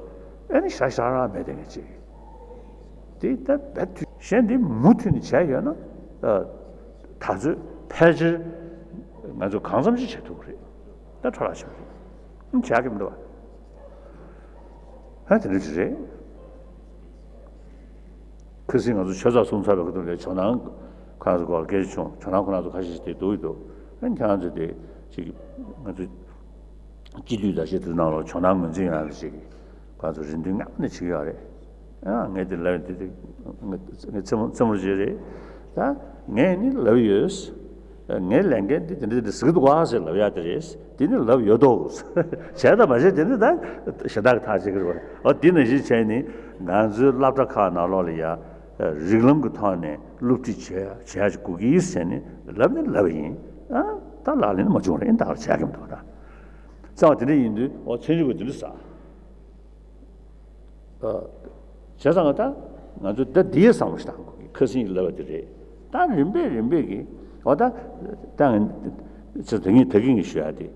ཨེ་ནི་ཞག་ཞག་རང་མེད་དེ་ངས་ཅིག་དེ་ད་རྦད་དུས་གཞན་དེ་མུ་མཐུད་ནས་བྱས་ཡོད་ན་ད་ཚོད་ཕལ་ཆེར་ང་ཚོ་གང་འཚམ་ཅིག་བྱེད་ཐུབ་ཀྱི་རེད། ད་འཕྲོ་བརླག་ཕྱིན་པ་རེད། ཨང་། བྱ་གི་མི་འདུག་བ། ཧ་དེ་འདྲ་ཅིག་རེད། ཁ་སང་ང་ཚོ་ཆོས་ཚོགས་གསུམ་ཚར་བའི་ཁ་ཐུག་ལ་ཇོ་ནང་ཁོ་རང་ཚོ་སྐོར་ལ་སྐད་ཆ་བྱུང་། ཇོ་ནང་ཁོ་རང་ཚོ་ཁ་ཤས་ཤིག་དེ་འདུག་ཡོད་འདུག་ཨ་ནི་ཁྱེད་རང་ཚོ་དེ་ཅིག་ང་ཚོ་སྤྱི་འཐུས་འདྲ་ཞིག་དེ་ནང་ལ་ཇོ་ནང་ངོས་འཛིན་ཡོད་ལ་ཅིག་ཁོ་རང་ཚོ་རེ་འདུན་སྔ་མོ་ནས་བྱེད་ཀྱི་ཡོད་རེད། ཨ་ངས་དེ་ལབ་ཡོད། དེ་དེ་ངས་རྩེད་མོ་རྩེད་མོ་བྱེད་རེད། ད་ངས་ནི་ལབ་ཡོད། ངའི་ལས་འགན་འདི་དེ་འདྲ་དེ་འདྲ་ཟེར་གི་འདུག་ག་ཟེར་ལབ་ཡག་དེ་རེད། དེ་ནི་ལབ་ཡོད་དོ། བྱས་དང་མ་བྱས་དེ་ནི་ད་གཞན་དག་གི་ཐག་བཅད་ཀྱི་རེད་པ། འོ་དེ་ནང་བཞིན་བྱས་ནི་ང་ཚོའི་སློབ་གྲྭ་ཁག་ནང་ལོགས་ལ་ཡ་རིགས་ལམ་གྱི་ཐོག་ནས་སློབ་ཁྲིད་བྱེད་བྱེད་ཡག་ཅིག་དགོས་ཀྱི་ཟེར་ནི་ལབ་ནི་ལབ་ཡིན། ཨ་ད་ལག་ལེན་མ་བྱུང་རེད། ད་བྱེད་ཀྱི་མི་འདུག་ད་རྩ་བ་དེ་འདྲ་ཡིན་དུས་འོ་ཚན་རིག་པ་དེ་འདྲ་ཟ། བྱས་ཙང་ད་ང་ཚོ་ད་འདིའི་བསམ་བློ་ཞིག་བཏང་དགོས་ཀྱི། ཁ་སང་ལབ་པ་དེ་རེད། ད་རིམ་པས་རིམ་པས་ཀྱི་འོ་ད་ད་ང་ཚོ་ད་ངས་ད་གིན་གྱི་ཞུ་ཡག་དེ།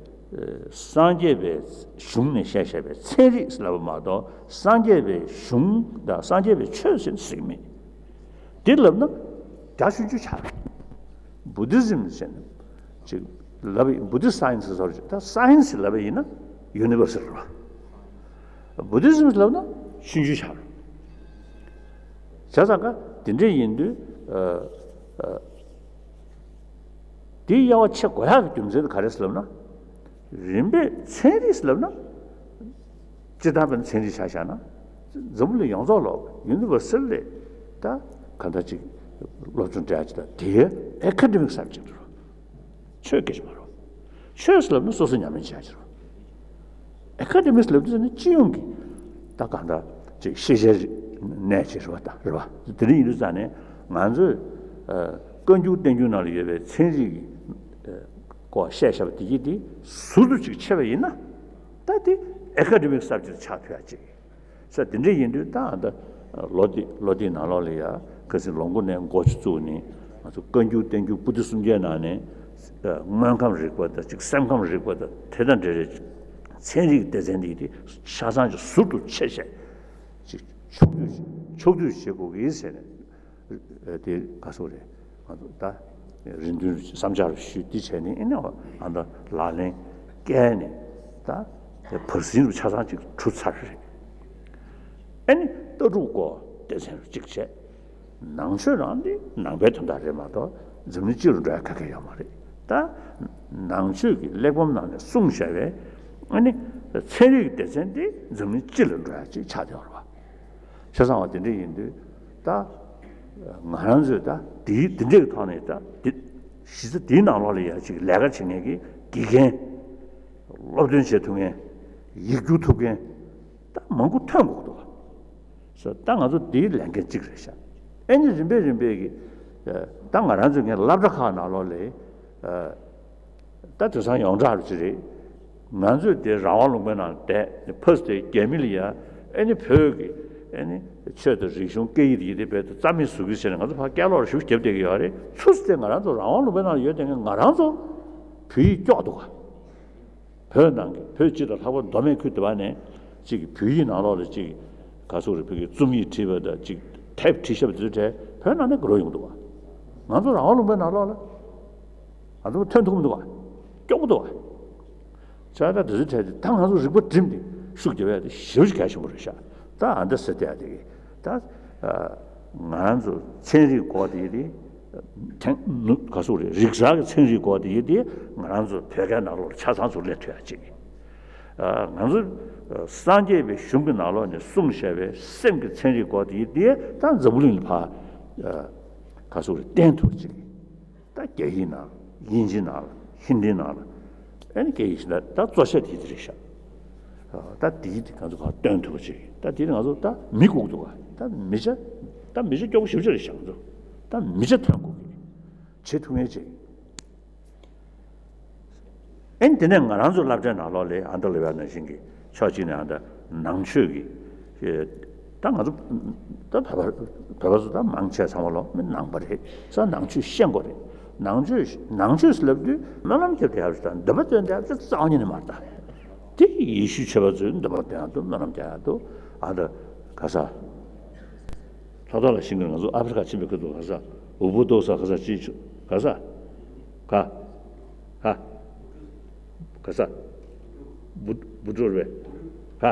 སངས་རྒྱས་པའི་གཞུང་ནས་བཤད་བཤད་པའི་ཚན་རིག་ལབ་པ་མ་གཏོགས་སངས་རྒྱས་པའི་གཞུང་དང་སངས་རྒྱས་པའི་ཆོས་ཟེར་ཟེར་གྱི་མེད། འདི་ལབ་ན་རྒྱ་ཆུང་ཆུང་ཆགས། བུ་དྷི་ཛིམ་ཟེར་ནས་ཅིག་ལབ་ཡིན། བུ་དྷི་སའེན་སི་ཟེར་བ་ཅིག་ད་སའེན་སི་ལབ་པ་ཡིན་ན་ཡུ་ནི་བར་སལ་རེད་པ། བུ་དྷི་ཛིམ་ལབ་ན་ཆུང་ཆུང་ཆགས་རེད། བྱས་ཙང་ཀ་དེ་འདྲ་ཡིན་དུས་ཨ་ཨ་དེའི་དབྱེ་བ་ཕྱེ་དགོས་ཡག་གི་རྒྱུ་མཚན་དེ་ག་རེ་ཟེར་ལབ་ན། རིམ་པས་ཚན་རིག་ལབ་ན། སྤྱིར་བཏང་བའི་ཚན་རིག་ཆ་བཞག་ན། འཛམ་བུ་གླིང་ཡོངས་རྫོགས་ལ་ཡུ་ནི་བར་སལ་ལས་ད་ག་འདྲ་ཅིག་སློབ་སྦྱོང་སྤྲད་ཡག་ཅིག་དང་དེའི་ཨེ་ཀ་ཌེ་མིག་སབ་ཇེག་རེད། ཆོས་སྐད་ཆ་མ་རེད། ཆོས་ལབ་ན་སོ་སོ་ཉམས་ལེན་བྱེད་ཡག་ཅིག་རེད། ཨེ་ཀ་ཌེ་མིག་ལབ་དུས་ནི་སྤྱི་ཡོངས་ཀྱི་ད་གང་ལྟར་ཅིག་ཤེས་བྱའི་གནས་ཅིག་རེད་པ། ད་རེད་པ། དེ་འདྲ་ཡིན་དུས་ཙང་ནས་ང་ཚོས་ཨ་བཀའ་འགྱུར་བསྟན་འགྱུར་ནང་ལ་ཡོད་པའི་ཚན་རིག་གི་ཨ་སྐོར་བཤད་བཞག་པ་དེ་གྱིས་དེ་ཟུར་དུ་ཅིག་ཕྱེ་བ་ཡིན་ན། ད་དེ་ཨེ་ཀ་ཌེ་མིག་སབ་ཇེག་ཆགས་ཐུབ་ཡག་ཅིག་ས་དེ་འདྲ་ཡིན་དུས་ད་ཨ་ད་ལོ་དེ་ལོ་དེའི་ནང་ལོགས་ལ་ཡ་ཁ་སང་ལོ་མགོ་ནས་འགོ་བཙུགས་ནས་ང་ཚོ་བཀའ་འགྱུར་བསྟན་འགྱུར་པོ་ཏི་སུམ་བརྒྱའི་ནང་ནས་ཨ་དངོས་ཁམས་རིག་པ་དང་ཅིག་སེམས་ཁམས་རིག་པ་དང་དེ་དང་འབྲེལ་བའི་ཚན་རིག་སྡེ་ཚན་འདི་དེ་ཆ་ཚང་ཅིག་ཟུར་དུ་ཕྱེ་བྱས་ཅིག་ཕྱོགས་བསྡུས་ཕྱོགས་བསྡུས་བྱེད་དགོས་ཀྱི་ཟེར་ནས། དེ་ག་སོགས་རེད། ང་ཚོ་ད་རེ་འདུན་བསམ་འཆར་ཞུས་ཏེ་བྱས་ནས་ཨེ་ནས་ཨ་ད་ལག་ལེན་བཀལ་ནས་ད་བར་ཟིན་རུ་ཆ་ཚང་ཅིག་གྲུབ་ཚར་རེད། ཨེ་ནི་ལྟ་གྲུབ་སྐོར་སྡེ་ཚན་རུ་གཅིག་བྱས། ནང་ཆོས་རང་འདི་ནང་པའི་དོན་དག་རེད་མ་གཏོགས་འཛམ་གླིང་སྤྱི་རུ་འགྲོ་ཡ་ག་གེ་ཡོད་མ་རེད། ད་ནང་ཆོས་ཀྱི་གླེགས་བམ་ནང་ནས་གསུངས་བཞག་པའི་ཨེ་ནི་ཚན་རིག་སྡེ་ཚན་འདི་འཛམ་གླིང་སྤྱི་ལ་འགྲོ་ཡ་ཅིག་ཆགས་བསྡད་ཡོད་རེད་པ། བྱས་ཙང་བ་དེ་འདྲ་ཡིན་དུས་ད་ང་རང་ཚོས་ད་དེའི་དེ་འདྲའི་ཐོག་ནས་ད་དེ་གཞི་རྩ་དེའི་ནང་ལོགས་ལ་ཡ་ཅིག་ལས་ཀ་བྱེད་མཁན་གྱི་དགེ་རྒན། སློབ་སྟོན་བྱེད་ཐུབ་མཁན། ཡིག་སྒྱུར་ཐུབ་མཁན་ད་མང་པོ་ཐོན་དགོས་འདུག་བ། ས་ད་ང་ཚོ་འདིའི་ལས་འགན་གཅིག་རེད་ཤག་ཨེ་ནི་རིམ་པས་རིམ་པས་ཀྱི་ད་ང་རང་ཚོ་ངའི་སློབ་གྲྭ་ཁག་ནང་ལོགས་ལ་ད་དེང་སང་ཡོངས་གྲགས་རུ་ཅི་རེད། ང་ཚོས་དེ་རང་དབང་ལུང་པའི་ནང་བསྡད་ཕ་སི་དེ་རྒྱ་མི་ལ་ཡ་ཨེ་ནི་བོད་ཀྱི་ཨེ་ནི་ཆོས་དང་རིག་གཞུང་སྐད་ཡིག་དེ་ཡིན་དེ་བས་རྩ་མེད་བཟོ་གི་ཟེར་ནས་ང་ཚོ་ཕར་སྐད་ལོག་ར་ཞུ་རྒྱབ་བསྡད་ཀྱི་ཡོད་རེད། ཚུར་དེ་ང་རང་ཚོ་རང་དབང་ལུང་པའི་ནང་ལ་ཡོད་དེ་ང་རང་ཚོ་བོད་ཡིག་སྐྱོག་འདུག་ག་བོད་ནང་གི་བོད་སྤྱི་དང་ལྷག་པར་མདོ་སྨད་ཁུལ་དེ་བ་ནས་ཅིག་བོད་ཡིག་ནང་ལོགས་ལ་ཅིག་ག་ཚོད་རེད། བོད་ཀྱི་རྩོམ་ཡིག་བྲིས་པ་དང་ཅིག་དེབ་བྲིས་བཞག་པ་དེ་ཚོ་གྲས་བོད་ནང་ནས་ག་རུ་ཡོང་འདུག་བ། ང་ཚོ་རང་དབང་ལུང་པའི་ནང་ལོགས་ལ་ང་ཚོ་ཐོན་ཐུབ་མི་འདུག་བ། སྐྱོ་པོ་འདུག་བ། བྱས་ཙང་དེ་ཚོ་གྲས་དེ་ད་ང་ཚོ་རིག་པ་བསྒྲིམས་ཏེ་ཤུགས་རྒྱབ་ཡ་དེ་ཞེ་པོ་ཅིག་གལ་ཆེན་པོ་རེད་ཤག་ད་ཨ་འདྲ་ཟེར་བསྡད་ཡ་དེ་གི་ད་ང་རང་ཚོ་ཚན་རིག་སྐོར་དེ་དེ། ཐེངས་ནུབ་ག་ཟུག་རེད། རིག་གསར་གྱི་ཚན་རིག་སྐོར་དེ་ཡིན་དེ་ང་རང་ཚོ་བོད་སྐད་ནང་ལོགས་ལ་ཆ་ཚང་ཚུར་སླེབས་ཐུབ་ཡ་ཅིག་ང་ཚོ་སངས་རྒྱས་པའི་གཞུང་གི་ནང་ལོགས་ནས་གསུངས་བཞག་པའི་སེམས་ཀྱི་ཚན་རིག་སྐོར་དེ་ཡིན་དེ་ད་འཛམ་བུ་གླིང་ལ་ཕར་ག་ཟུག་རེད། བསྟན་ཐུབ་ཅིག་ད་རྒྱ་ཡིག་ནང་དབྱིན་ཇི་ནང་ལ་ཧིན་དི་ནང་ལ་ཨ་ནི་སྐད་ཡིག་ཞིག་ད་ད་གཙོ་ཆེ་དེ་དེ་རེད་ཤག་ད་དེ་ཡིན་དེ་ང་ཚོ་ཕར་སྟོན་ཐུབ་ཅིག་ད་དེ་ང་ཚོ་ད་མི་སྒུག་འདུག་ག་ད་མི་ཆ་ད་མི་ཆ་སྐྱོ་པོ་ཞེ་པོ་ཅིག་རེད་ཤག་ང་ཚོ་ད་མི་ཆ་ཐོན་དགོས་ཀྱི་རེད། བྱེད་ཐུབ་མཁན་ཅིག་ཨེ་ནི་དེ་ནས་ང་རང་ཚོ་སློབ་གྲྭའི་ནང་ལོགས་ལ་ཨ་མདོ་ལ་བ་ནང་བཞིན་གྱི་ཕྱོགས་གཅིག་ནས་ཨ་ད་ནང་ཆོས་ཀྱི་ད་ང་ཚོ་ད་བོད་པ་བོད་པ་ཚོ་ད་མང་ཆེ་ཚང་མ་ལོ་མི་ནང་པ་རེད། ས་ནང་ཆོས་ཤེས་དགོས་རེད། ནང་ཆོས་ནང་ཆོས་ལབ་དུས་སྨོན་ལམ་རྒྱབ་བསྡད་ཡག་རེད། ད་འདོན་པ་འདོན་བསྡད་ཡག་རྩ་བ་ཉིད་ནས་མ་རེད། ད་དེ་ཡེ་ཤུའི་ཆོས་པ་ཚོས་འདོན་པ་འདོན་ཡག་འདུག་སྨོན་ལམ་རྒྱག་ཡག་འདུག་ཨ་ད་ག་ས། ལྷག་ཐོག་ལ་ཤིང་གི་ང་ཚོ་ཨ་ཕི་རི་ཀ་ཕྱིན་པའི་ཁུལ་དུ་ག་ས་འུ་བུ་ཏོ་ས་ག་ས་ཅི་ཆུ་ག་ས་ག་ཧ་ག་ས་བུ་བུ་ཏོ་རེད་ག་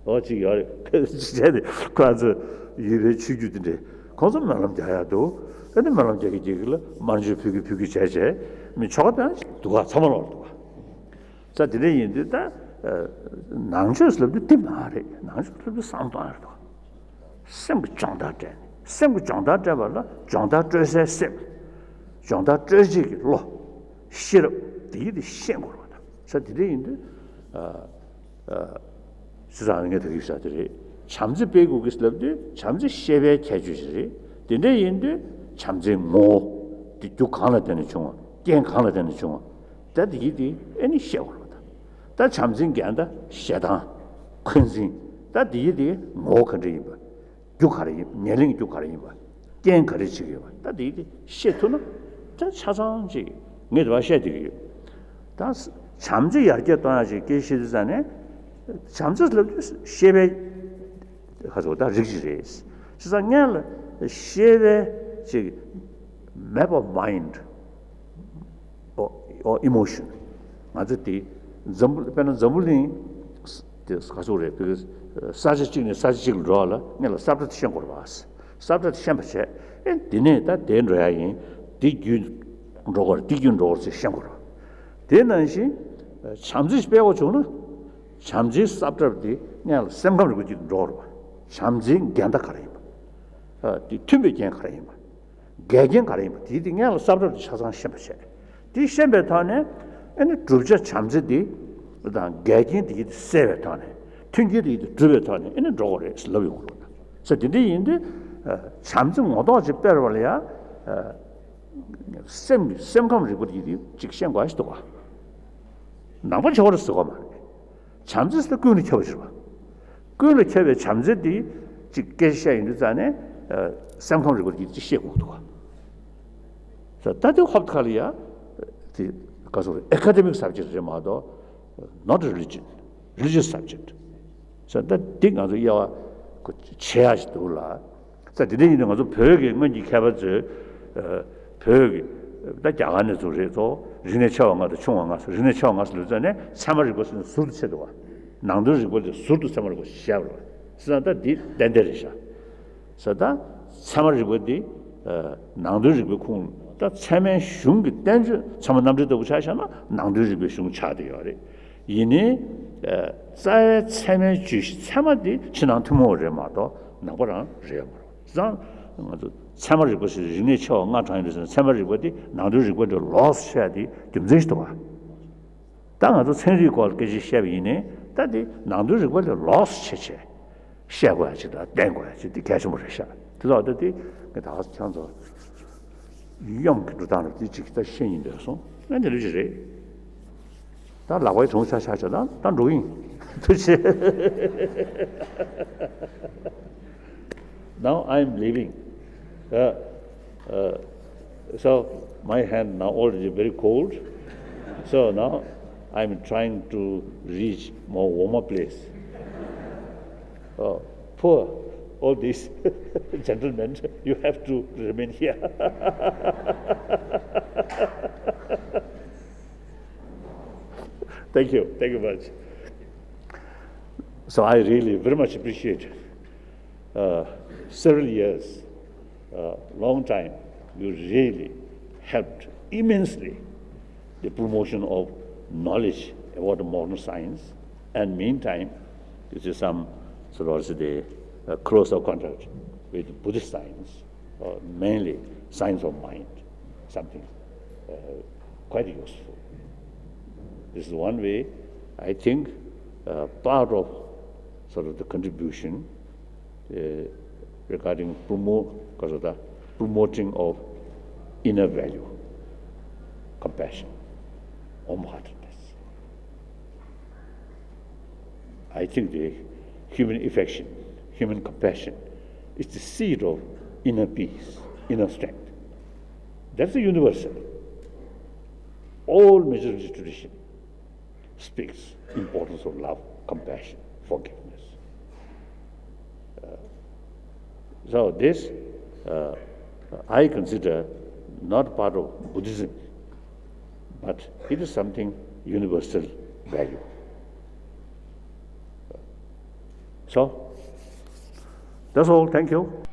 ཨོ་ཅིག་ཡོད་རེད། ཅིག་བྱས་ཏེ་ཁོ་ཚོ་ཡུལ་པའི་ཆོས་བརྒྱུད་དེ་འདྲས་ཁོང་ཚོ་སྨོན་ལམ་རྒྱག་ཡག་འདུག་ཨ་ནི་སྨོན་ལམ་རྒྱག་གི་རྒྱག་གི་ལ་དམར་མཆོད་ཕུལ་གི་ཕུལ་གི་བྱས་བྱས་མི་ཆོ་ག་དང་འདུག་ག་ཚང་མ་ལོག་འདུག་ག་ས་དེ་འདྲ་ཡིན་དུས་ད་ནང་ཆོས་ལབ་དུས་དེ་མ་རེད། ནང་ཆོས་ལབ་དུས་བསམ་བློ་གཏོང་ཡག་རེད་དོ། སེམས་ཀྱི་སྦྱོང་བརྡར་སྤྲད་ནས་སེམས་ཀྱི་སྦྱོང་བརྡར་སྤྲད་པ་ལ་སྦྱོང་བརྡར་སྤྲོད་སའི་སེམས། སྦྱོང་བརྡར་སྤྲོད་བྱེད་ཀྱི་བློ། ཤེས་རབ་དེ་ཡིན་དེ་ཤེས་དགོས་རེད་བ། ད་ས་དེ་འདྲ་ཡིན་དུས་སྲིད་ཚང་ངས་ད་གི་ས་དེ་རེད། བྱམས་བརྩེ་སྤེལ་དགོས་ཀྱི་ལབ་དུས་བྱམས་བརྩེ་བཤད་པའི་ཁྱད་ཆོས་ཤིག་རེད། དེ་འདྲ་ཡིན་དུས་བྱམས་བརྩེའི་ངོ་བོ་དེ་རྒྱུ་གང་ལ་བརྟེན་ནས་བྱུང་བ། རྐྱེན་གང་ལ་བརྟེན་ནས་བྱུང་བ། ད་དེ་ཡིན་དེ་ཨེ་ནི་ཤེས་དགོས་རེད་བ། ད་ད་བྱམས་བརྩེའི་འགལ་ཟླ་ཞེ་སྡང་། འཁོན་འཛིན། ད་དེ་ཡིན་དེ་ངོ་བོ་ག་འདྲ་ཡིན་པ། རྒྱུ་ག་རེ་ཡིན། ཉེར་ལེན་རྒྱུ་ག་རེ་ཡིན་པ། རྐྱེན་ག་རེ་བྱེད་ཀྱི་ཡོད་པ། ད་དེ་དེ་ཤེས་ཐུབ་ན་ད་ཆ་ཚང་ཅིག་ངས་དེ་བ་བཤད་བསྡད་ཀྱི་ཡོད། ད་བྱམས་བརྩེ་ཡར་རྒྱས་གཏོང་ཡག་ཅིག་སྐད་བཤད་དུས་ཙང་ནས་བྱམས་བརྩེ་ལབ་དུས་ཤེས་པའི་ཁ་ཚོ་ད་རིགས་ཅིག་རེད། བྱས་ཙང་སྔོན་ལ་ཤེས་པའི་ཅིག་map of mind or emotion ང་ཚོ་དེ་འཛམ་བུ་དཔེར་ན་འཛམ་བུ་གླིང་དེ་ག་ཚོད་རེད། བོད་ས་ཆ་གཅིག་ནས་ས་ཆ་གཅིག་ལ་འགྲོ་བ་ལ་སྔོན་ལ་ས་བཀྲ་དེ་ཤེས་དགོས་རེད་བ། ས་བཀྲ་དེ་ཤེས་པ་བྱས་ཨེ་དེ་ནས་ད་དེ་འགྲོ་ཡག་ཡིན། དེ་བརྒྱུད་འགྲོ་དགོས་རེད། དེ་བརྒྱུད་འགྲོ་དགོས་རེད་ཟེར་ཤེས་དགོས་རེད་བ། དེ་ནང་བཞིན་བྱམས་བརྩེ་ཞིག་སྤེལ་དགོས་བྱུང་ན་བྱམས་བརྩེའི་ས་བཀྲ་དེ་སྔོན་ལ་སེམས་ཁམས་རིག་པ་གཅིག་ཏུ་འགྲོ་དགོས་རེད་བ། བྱམས་བརྩེའི་འགལ་ཟླ་ག་རེ་ཡིན་པ། དེ་མཐུན་པའི་རྐྱེན་ག་རེ་ཡིན་པ། འགལ་རྐྱེན་ག་རེ་ཡིན་པ་དེ་དེ་སྔོན་ལ་ས་བཀྲ་དེ་ཆ་ཚང་ཤེས་པ་བྱས། དེ་ཤེས་པའི་ཐོག་ནས་ཨ་ནི་བསྒྲུབ་བྱ་བྱམས་བརྩེ་དེ་དང་འགལ་རྐྱེན་དེ་ཡིད་དུ་བསལ་བའི་ཐོག་ནས་མཐུན་རྐྱེན་དེ་ཡིད་དུ་སྒྲུབ་པའི་ཐོག་ནས་ཨ་ནི་འགྲོ་དགོས་རེད་ལབ་ཡོང་གི་རེད། ས་དེ་འདྲ་ཡིན་དུས་བྱམས་བརྩེ་ངོ་ཐོག་ཅིག་སྤེལ་བ་ལ་ཡ་སེམས་སེམས་ཁམས་རིག་པ་དེ་ཡིད་དུ་ཅིག་ཤེས་དགོས་ཞིག་འདུག་ག་ནང་པ་ཆོས་རེད་ཟེར་དགོས་མ་རེད། བྱམས་བརྩེ་ཟེར་ཀུན་ལ་ཁྱབ་པ་ཞིག་རེད་བ། ཀུན་ལ་ཁྱབ་པའི་བྱམས་བརྩེ་འདི་གཅིག་སྐད་ཆ་བཤད་ཡིན་དུས་ཙང་ནས་སེམས་ཁམས་རིག་པ་འདི་གཅིག་བཤད་དགོས་འདུག་བ། ད་ལྟའི་ཧོབ་ཁ་ལ་ཡ་དེ་ག་ཚོད་རེད། ཨེ་ཀ་ཌེ་མིག་སབ་ཇེག་རེད་མ་གཏོགས་not religion, religious subject ཟེར། ད་འདི་ང་ཚོ་དབྱེ་བ་ཆེ་ཡ་ཞིག་འདུག་ལ། ས་དེ་འདྲ་ཡིན་དུས་ང་ཚོ་བོད་ཀྱི་སྔོན་གྱི་མཁས་པ་ཚོས་བོད་ཀྱི་ད་རྒྱ་གར་ནས་ཚུར་རེད་ཚོ། རིག་གནས་ཆེ་བ་ལྔ་དང་ཆུང་བ་ལྔ། རིག་གནས་ཆེ་བ་ལྔ་ཟེར་ལབ་ཙང་ནས་ཚད་མ་རིག་པ་ཟེར་ནས་ཟུར་དུ་ཕྱེ་འདུག་བ། ནང་དོན་རིག་པ་དེ་ཟུར་དུ་ཚད་མ་རིག་པ་ཞེས་བྱ་བ་རེད་བ། ཟེར་ན་ད་འདི་ཏན་ཏན་རེད་ཤག་ས་ད་ཚད་མ་རིག་པ་འདི་ནང་དོན་རིག་པའི་ཁོངས་ད་ཚད་མའི་གཞུང་གི་བསྟན་བཅོས་ཚད་མ་རྣམ་འགྲེལ་ལྟ་བུ་ཆ་བཞག་ན་ནང་དོན་རིག་པའི་གཞུང་ཆགས་བསྡད་ཡོད་རེད། ཡིན་ནའི་རྩ་བའི་ཚད་མའི་བརྗོད་གཞི་ཚད་མ་འདི་ཕྱི་ནང་ཐུན་མོང་བ་རེད་མ་གཏོགས་ནང་པ་རང་རེད་མ་རེད། བྱས་ཙང་ང་ཚོ་ཚད་མ་རིག་པ་ཟེར་རིག་གནས་ཆེ་བ་ལྔ་དྲངས་ཡོད་རེད་ཟེར་ན་ཚད་མ་རིག་པ་འདི་ནང་དོན་རིག་པ་འདྲ་ལོགས་སུ་བཤད་དེ་རྒྱུ་མཚན་ཞིག་འདུག་བ། ད་ང་ཚོ་ཚན་རིག་སྐོར་ལ་སྐད་ཆ་བཤད་པ་ཡིན་ནའི་ ད་དེ་ནང་དོན་རིག་པ་ལས་ལོགས་སུ་བྱས་བྱས་བཤད་དགོས་ཡ་ཅིག་དང་བསྟན་དགོས་ཡ་ཅིག་དེ་གལ་ཆེན་པོ་རེད་ཤག་དེ་ལ་ད་དེ་ངས་ད་ག་ཁྱེད་ཚོ་གཡང་གི་འགྲོ་སྟངས་རེད། དེ་ཅིག་ད་ཤེས་ཡིན་འདོད་སོང་། ཨ་ནི་ལུས་ཅིག་རེད། ད་ལག་པའི་དུང་ཆ་ཆ་ཆ་ད་ད་འགྲོ་གི་ཡིན། ཐུགས་རྗེ་ཆེ། Now I'm leaving. Uh, uh, so my hand now already very cold. So now I'm trying to reach more warmer place. Uh, poor all these gentlemen, you have to remain here. Thank you. Thank you much. So I really very much appreciate uh, several years, uh, long time, you really helped immensely the promotion of knowledge about modern science. And meantime, you see some sort of the uh, closer contact with Buddhist science, uh, mainly science of mind, something uh, quite useful. This is one way, I think, uh, part of sort of the contribution uh, regarding promote, promoting of inner value, compassion, warm-heartedness. I think the human affection, human compassion is the seed of inner peace, inner strength. That's universal. All major religious tradition speaks importance of love, compassion, forgiveness. Uh, so this, uh, I consider not part of Buddhism, but it is something universal value. So, that's all. Thank you.